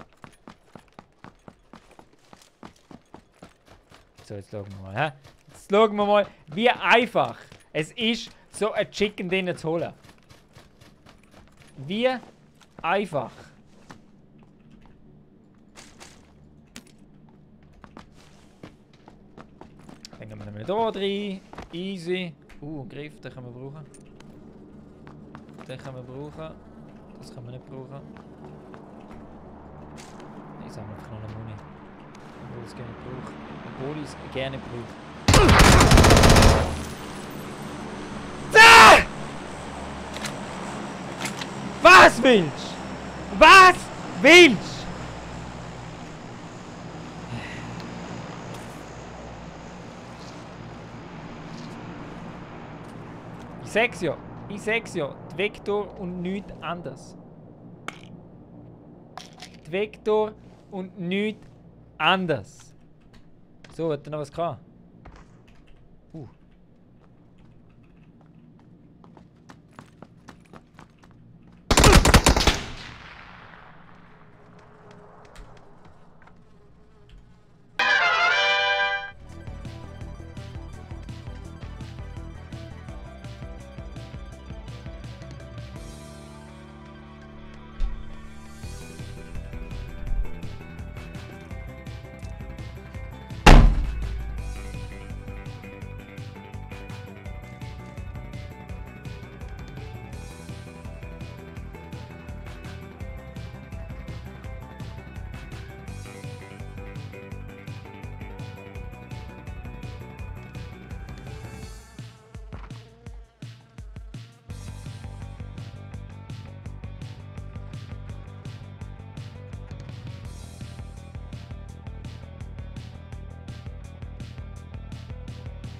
So, jetzt schauen wir mal. Hä? Jetzt schauen wir mal, wie einfach es ist, so ein Chicken Dinner zu holen. Wie einfach. Hängen wir nämlich hier rein. Easy. Ein Griff, den können wir brauchen. Den können wir brauchen. Das können wir nicht brauchen. Ich sammle einfach noch eine Muni. Obwohl ich es gerne brauche. Obwohl ich es gerne brauche. Was willst? Was willst? Ich sag's ja, die Vektor und nichts anderes. Die Vektor und nichts anderes. So, hat er noch was gehabt?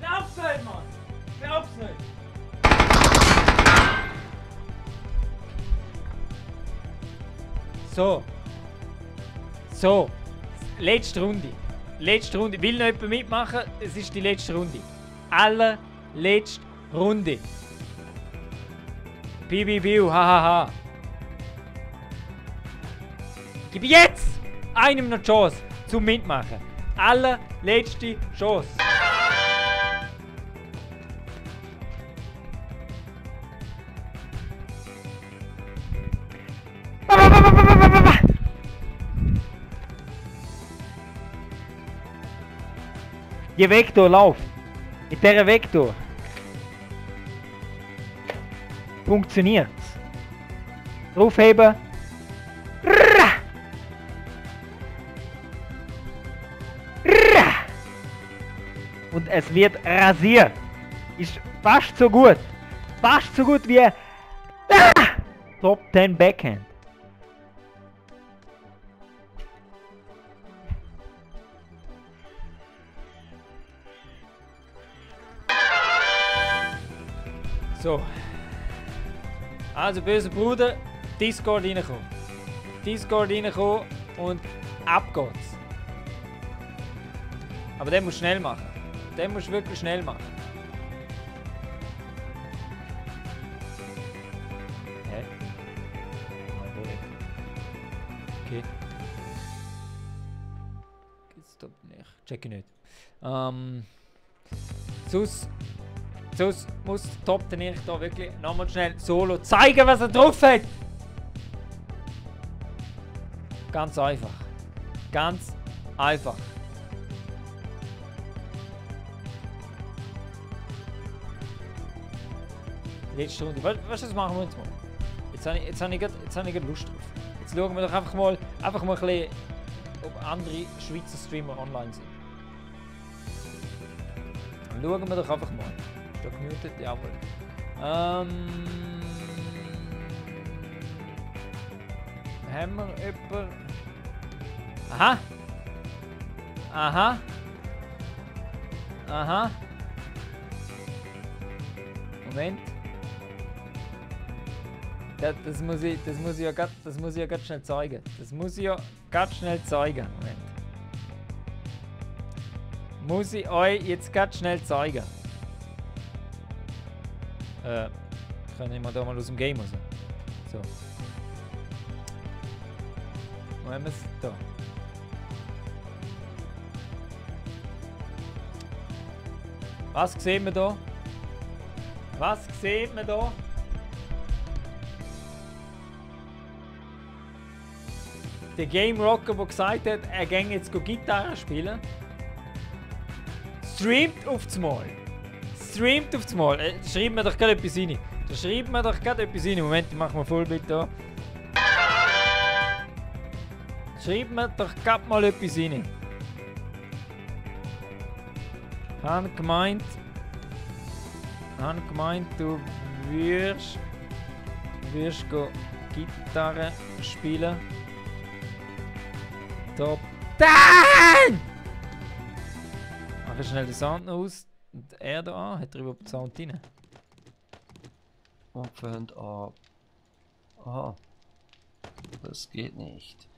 Glaub's nicht, Mann! Glaub's nicht! So. So. Letzte Runde. Letzte Runde. Will noch jemand mitmachen? Es ist die letzte Runde. Allerletzte Runde. Biu, hahaha. Gib jetzt einem noch die Chance zum Mitmachen. Allerletzte Chance. Die Vektor läuft. Mit dieser Vektor funktioniert es. Draufheben. Und es wird rasiert. Ist fast so gut. Fast so gut wie Top 10 Backhand. So. Also, böser Bruder, Discord reinkommen. Discord reinkommen und ab geht's. Aber den musst du schnell machen. Den musst du wirklich schnell machen. Hä? Okay. Geht's doch nicht. Check ich nicht. Sonst muss Top den ich da wirklich nochmal schnell solo zeigen, was er drauf hat. Ganz einfach. Ganz einfach. Letzte Runde. Weißt du, was machen wir jetzt mal? Jetzt habe ich gerade Lust drauf. Jetzt schauen wir doch einfach mal ein bisschen, ob andere Schweizer Streamer online sind. Dann schauen wir doch einfach mal. Ist da gemutet? Jawohl. Haben wir jemanden? Aha! Aha! Aha! Moment. Das muss ich ja ganz schnell zeigen. Das muss ich ja ganz schnell zeigen. Moment. Muss ich euch jetzt ganz schnell zeigen. Können wir da mal aus dem Game raus. So. Wo haben wir es? Da. Was sehen wir da? Was sieht man da? Der Game Rocker, der gesagt hat, er geht jetzt Gitarre spielen, streamt auf das Mal. Streamt auf das Mal. Schreibt mir doch gerade etwas rein. Da schreibt mir doch gerade etwas rein. Moment, ich mache mal Vollbild da. Schreibt mir doch gerade mal etwas rein. Ich habe gemeint, du wirst Gitarre spielen. Top 10! Mach ich schnell den Sound noch aus. Und er da an. Hat er überhaupt den Sound rein? Und fangen an. Aha. Das geht nicht.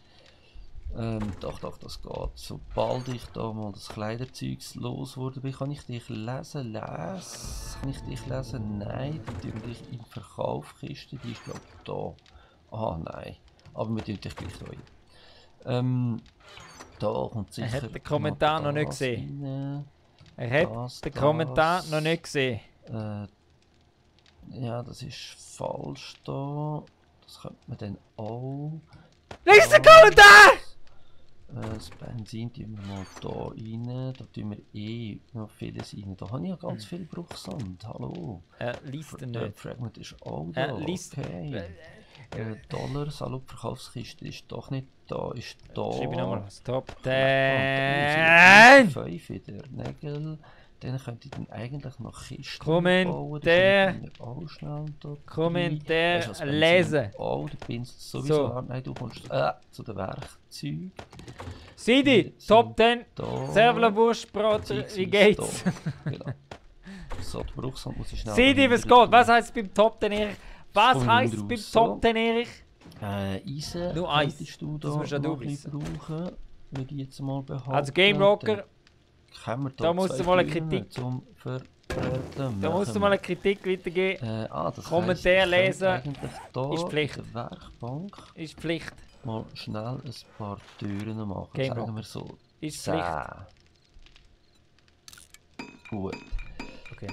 Doch, das geht. Sobald ich da mal das Kleiderzeugs los wurde, kann ich dich lesen? Kann ich dich lesen? Nein, die tun dich in Verkaufkiste, die ist glaube ich da. Ah nein, aber wir tun dich gleich da rein. Da kommt sicher... Er hat den Kommentar noch nicht gesehen. Er hat den Kommentar noch nicht gesehen. Ja, das ist falsch da. Das könnte man dann auch... Lies den Kommentar! Das Benzin tun wir mal da rein. Da tun wir eh noch vieles rein. Da habe ich ja ganz viel Bruchsand. Hallo. Er liest ihn nicht. Fragment ist auch da. Er liest... Okay. Dollar, Salop-Verkaufskiste ist doch nicht da. Ist da. Schreibe ich nochmal was. Top 10! 5 wieder. Nägel. Dann könnt ihr dann eigentlich noch Kisten Kommentar. Kommentar lesen. Oh, der Pinsel sowieso. So. Nein, du kommst zu den Werkzeugen. Sidi, Top 10. Servla-Wurstbraten, wie geht's? Genau. So, die Bruchsand muss ich schnell... Sidi, was geht? Was heisst es beim Top 10, Erich? Was heisst es beim Top 10, Erich? Eisen. Nur Eis. Du da das musst du brauchen. Würde ich jetzt mal behaupten. Also Game Rocker. Da musst du mal eine Kritik. Da musst du mal eine Kritik weitergeben. Kommentar lesen. Ist Pflicht. Werkbank. Ist Pflicht. Mal schnell ein paar Türen machen. Game sagen wir so. Ist Pflicht. Gut. Okay.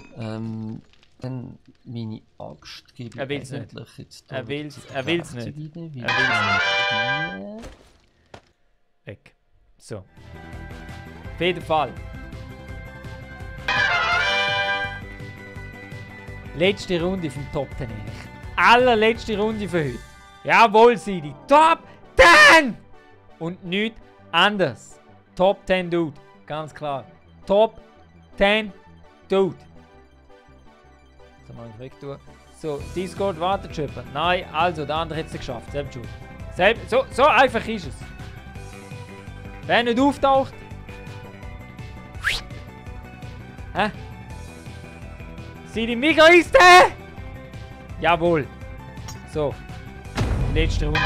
Dann meine Axt gebe er ich eigentlich nicht. Jetzt er will's nicht. Weg. So. Auf jeden Fall. Letzte Runde vom Top 10. Allerletzte Runde für heute. Jawohl, Sidi. Top 10! Und nichts anderes. Top 10 Dude. Ganz klar. Top 10 Dude. So, mal weg tun. So, Discord wartet schon. Nein, also, der andere hat es geschafft. Selbst schuld. So einfach ist es. Wer nicht auftaucht. Hä? Sidi Mega ist der? Jawohl. So. Letzte Runde.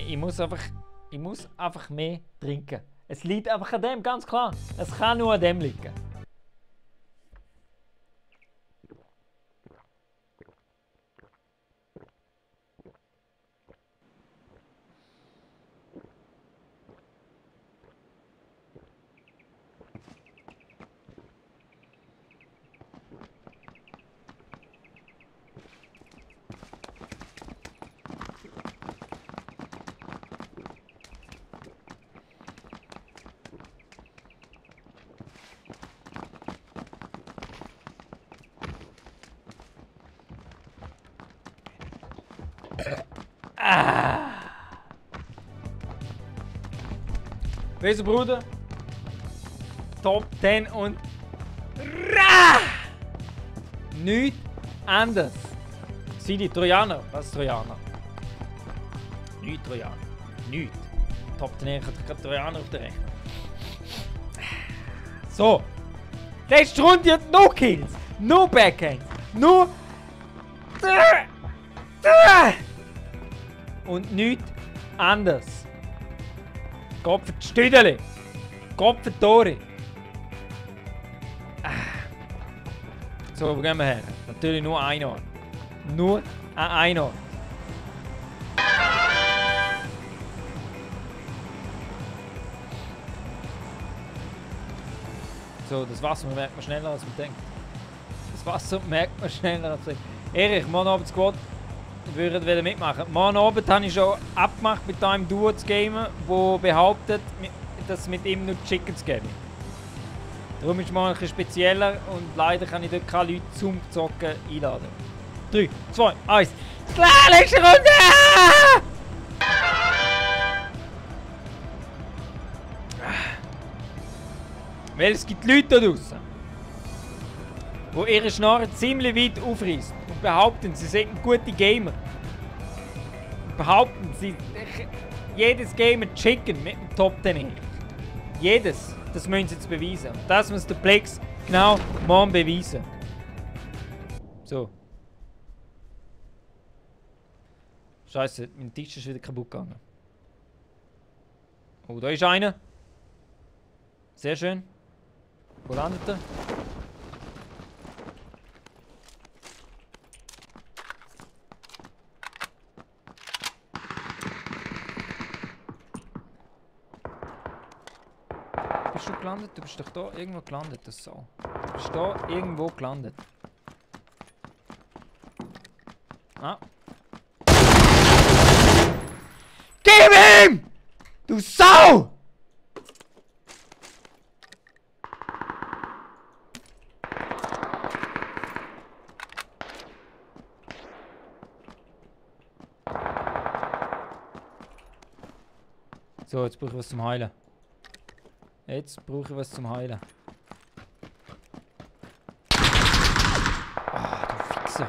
Ich muss einfach mehr trinken. Es liegt einfach an dem, ganz klar. Es kann nur an dem liegen. Weißt du, Bruder? Top 10 und... Nichts anders. Sidi, Trojaner. Was ist Trojaner? Nichts Trojaner. Nichts. Top 10 hat kein Trojaner auf der Rechnung. So. Letzte Runde hat no Kills. No Backhands. Nur... Und nichts anders. Gott für die Stüdeli. Gott für die Tore. So, wo gehen wir her? Natürlich nur ein Ort. Nur an ein Ort. So, das Wasser merkt man schneller als man denkt. Das Wasser merkt man schneller als man denkt. Erich, morgen Abend Squad. Würden wieder mitmachen. Morgen Abend habe ich schon abgemacht mit einem Duo zu gamen, der behauptet, dass es mit ihm nur Chickens gäbe. Darum ist es mal ein bisschen spezieller und leider kann ich dort keine Leute zum Zocken einladen. 3, 2, 1. Klar, letzte Runde! Weil es gibt Leute da draußen. wo ihre Schnarre ziemlich weit aufreißt und behaupten, sie seien gute Gamer. Und behaupten, sie jedes Gamer chicken mit dem Top 10. Jedes. Das müssen sie jetzt beweisen. Und das muss der Plex genau morgen beweisen. So. Scheiße, mein Tisch ist wieder kaputt gegangen. Oh, da ist einer. Sehr schön. Wo landet er? Bist du gelandet? Du bist doch da irgendwo gelandet, das so. Du bist da irgendwo gelandet. Ah. Gib ihm! Du Sau! So, jetzt brauche ich was zum Heilen. Jetzt brauche ich was zum Heilen. Ah, du Fixer.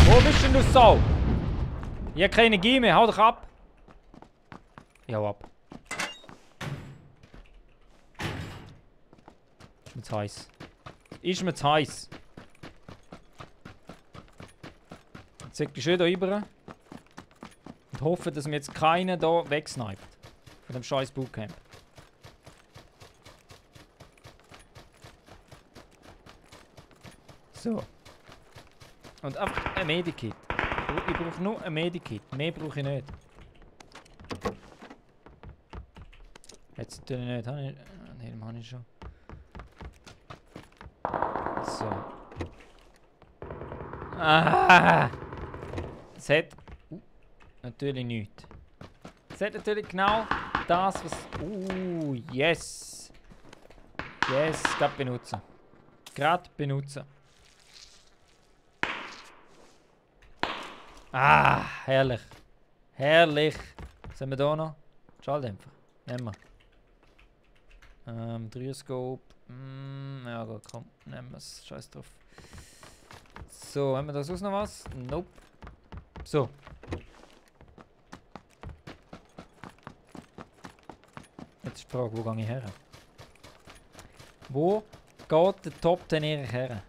Wo bist denn du Sau? Ich hab keine Energie mehr, hau doch ab. Ich hau ab. Ist mir zu heiß. Ist mir zu heiß. Jetzt zeig dich schön da rüber. Und hoffe, dass mir jetzt keiner da wegsniped. Von dem scheiß Bootcamp. So. Und einfach ein Medikit. Ich brauche nur ein Medikit. Mehr brauche ich nicht. Jetzt natürlich nicht. Ne, den habe ich schon. So. Ah! Es hat natürlich nichts. Es hat natürlich genau das, was. Yes! Yes, gerade benutzen. Gerade benutzen. Ah, herrlich. Herrlich. Was haben wir da noch? Schalldämpfer. Nehmen wir. Dreierscope. Ja gut, komm. Nehmen wir es. Scheiß drauf. So, haben wir da sonst noch was? Nope. So. Jetzt ist die Frage, wo gehe ich her? Wo geht der Top 10 her?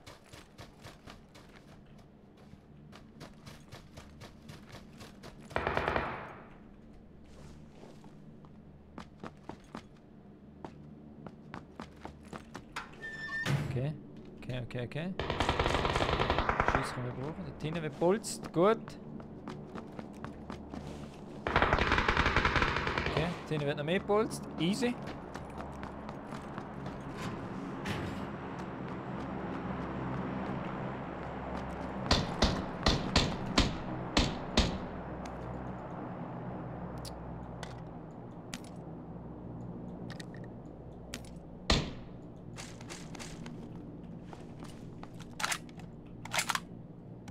Okay. Schuss können wir brauchen. Dort hinten wird bolzt. Gut. Okay, dort hinten wird noch mehr bolzt. Easy.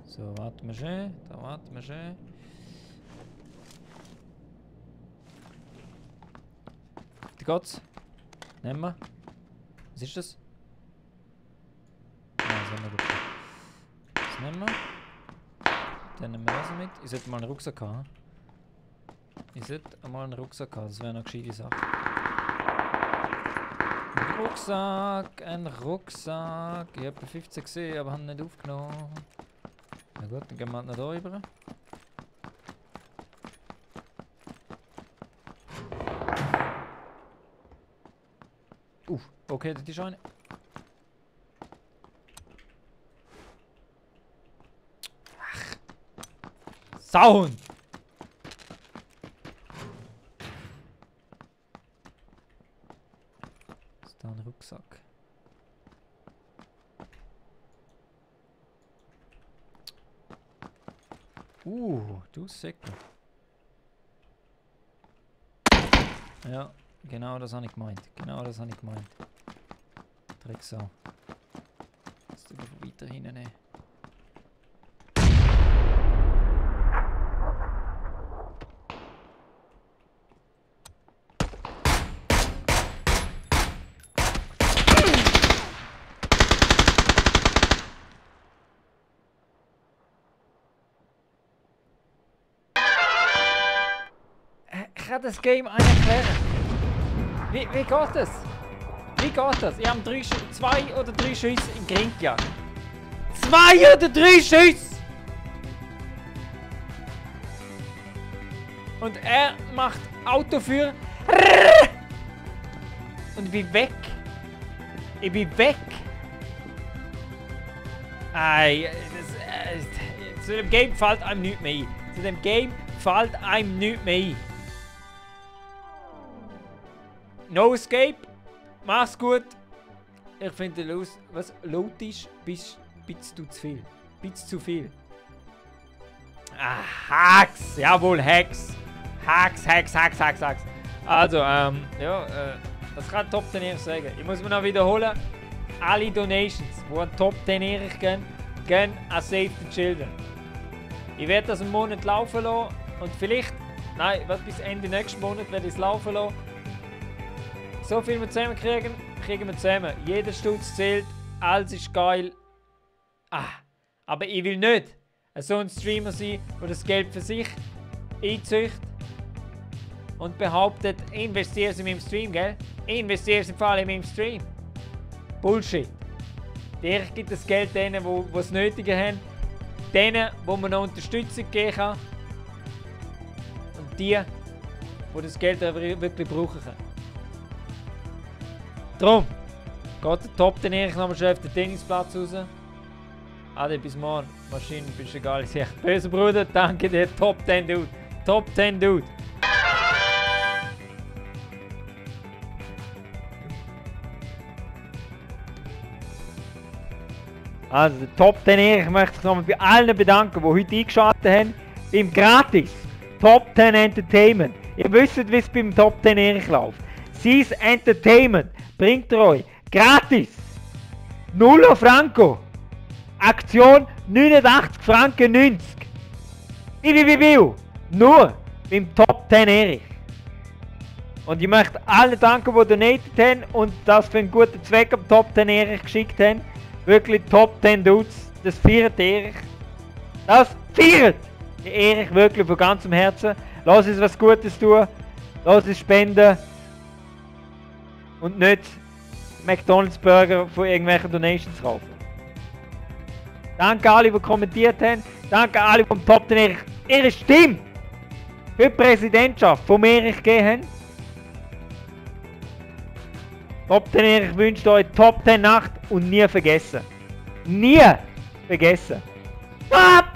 So, warten wir schön. Da warten wir schön. Die geht's. Nehmen wir. Was ist das? Ah, das haben wir gut. Das nehmen wir. Dann nehmen wir das mit. Ich sollte mal einen Rucksack haben. Ich sollte mal einen Rucksack haben. Das wäre eine gescheite Sache. Ein Rucksack. Ich habe 15 gesehen, aber habe ihn nicht aufgenommen. Na gut, dann gehen wir noch da rüber. Okay, das ist eine. Ach. Sauhund! Ist da ein Rucksack? Du Säckel. Ja, genau das habe ich gemeint. Drecksau. Jetzt über weiter hinten nehmen. kann das Game einem erklären. Wie geht das? Wie geht das? Ich habe 2 oder 3 Schüsse im Grind gejagt. 2 oder 3 Schüsse! Und er macht Autoführer. Und ich bin weg. Ich bin weg. Ei, zu dem Game fällt einem nichts mehr ein. Zu dem Game fällt einem nichts mehr ein. No Escape. Mach's gut. Ich finde was laut ist, bist du zu viel. Bist zu viel. Ah, Hacks. Jawohl, Hacks. Hacks. Also, das kann Top 10 sagen. Ich muss mir noch wiederholen. Alle Donations, die an Top 10 gehen, gehen an Save the Children. Ich werde das einen Monat laufen lassen und vielleicht, nein, bis Ende nächsten Monat werde ich es laufen lassen. So viel wir zusammen kriegen wir zusammen. Jeder Stutz zählt, alles ist geil. Aber ich will nicht so ein Streamer sein, der das Geld für sich einzüchtet und behauptet, investiere es in meinem Stream, gell? Investiere es im Fall in meinem Stream. Bullshit. Der gibt das Geld denen, die es nötig haben. Denen, wo man noch Unterstützung geben kann. Und die das Geld wirklich brauchen können. Drum geht der Top 10 Erich nochmal schnell auf den Tennisplatz raus. Ade, bis morgen. Maschinen, bist egal. Ich sage, böser Bruder, danke dir. Top 10 Dude. Top 10 Dude. Also, der Top 10 Erich möchte sich nochmal bei allen bedanken, die heute eingeschaltet haben. Beim Gratis Top 10 Entertainment. Ihr wisst, wie es beim Top 10 Erich läuft. Sis Entertainment bringt euch gratis 0 Franco. Aktion 89 Franken 90. Nur beim Top 10 Erich. Und ich möchte allen danken, die donated haben und das für einen guten Zweck am Top 10 Erich geschickt haben. Wirklich Top 10 Dudes. Das feiert Erich. Das feiert Erich wirklich von ganzem Herzen. Lass uns was Gutes tun. Lass uns spenden. Und nicht McDonald's Burger von irgendwelchen Donations kaufen. Danke alle, die kommentiert haben. Danke alle, die vom Top 10 Erich ihre Stimme für die Präsidentschaft von Erich gegeben haben. Top 10 Erich wünscht euch Top 10 Nacht und nie vergessen. Nie vergessen. Top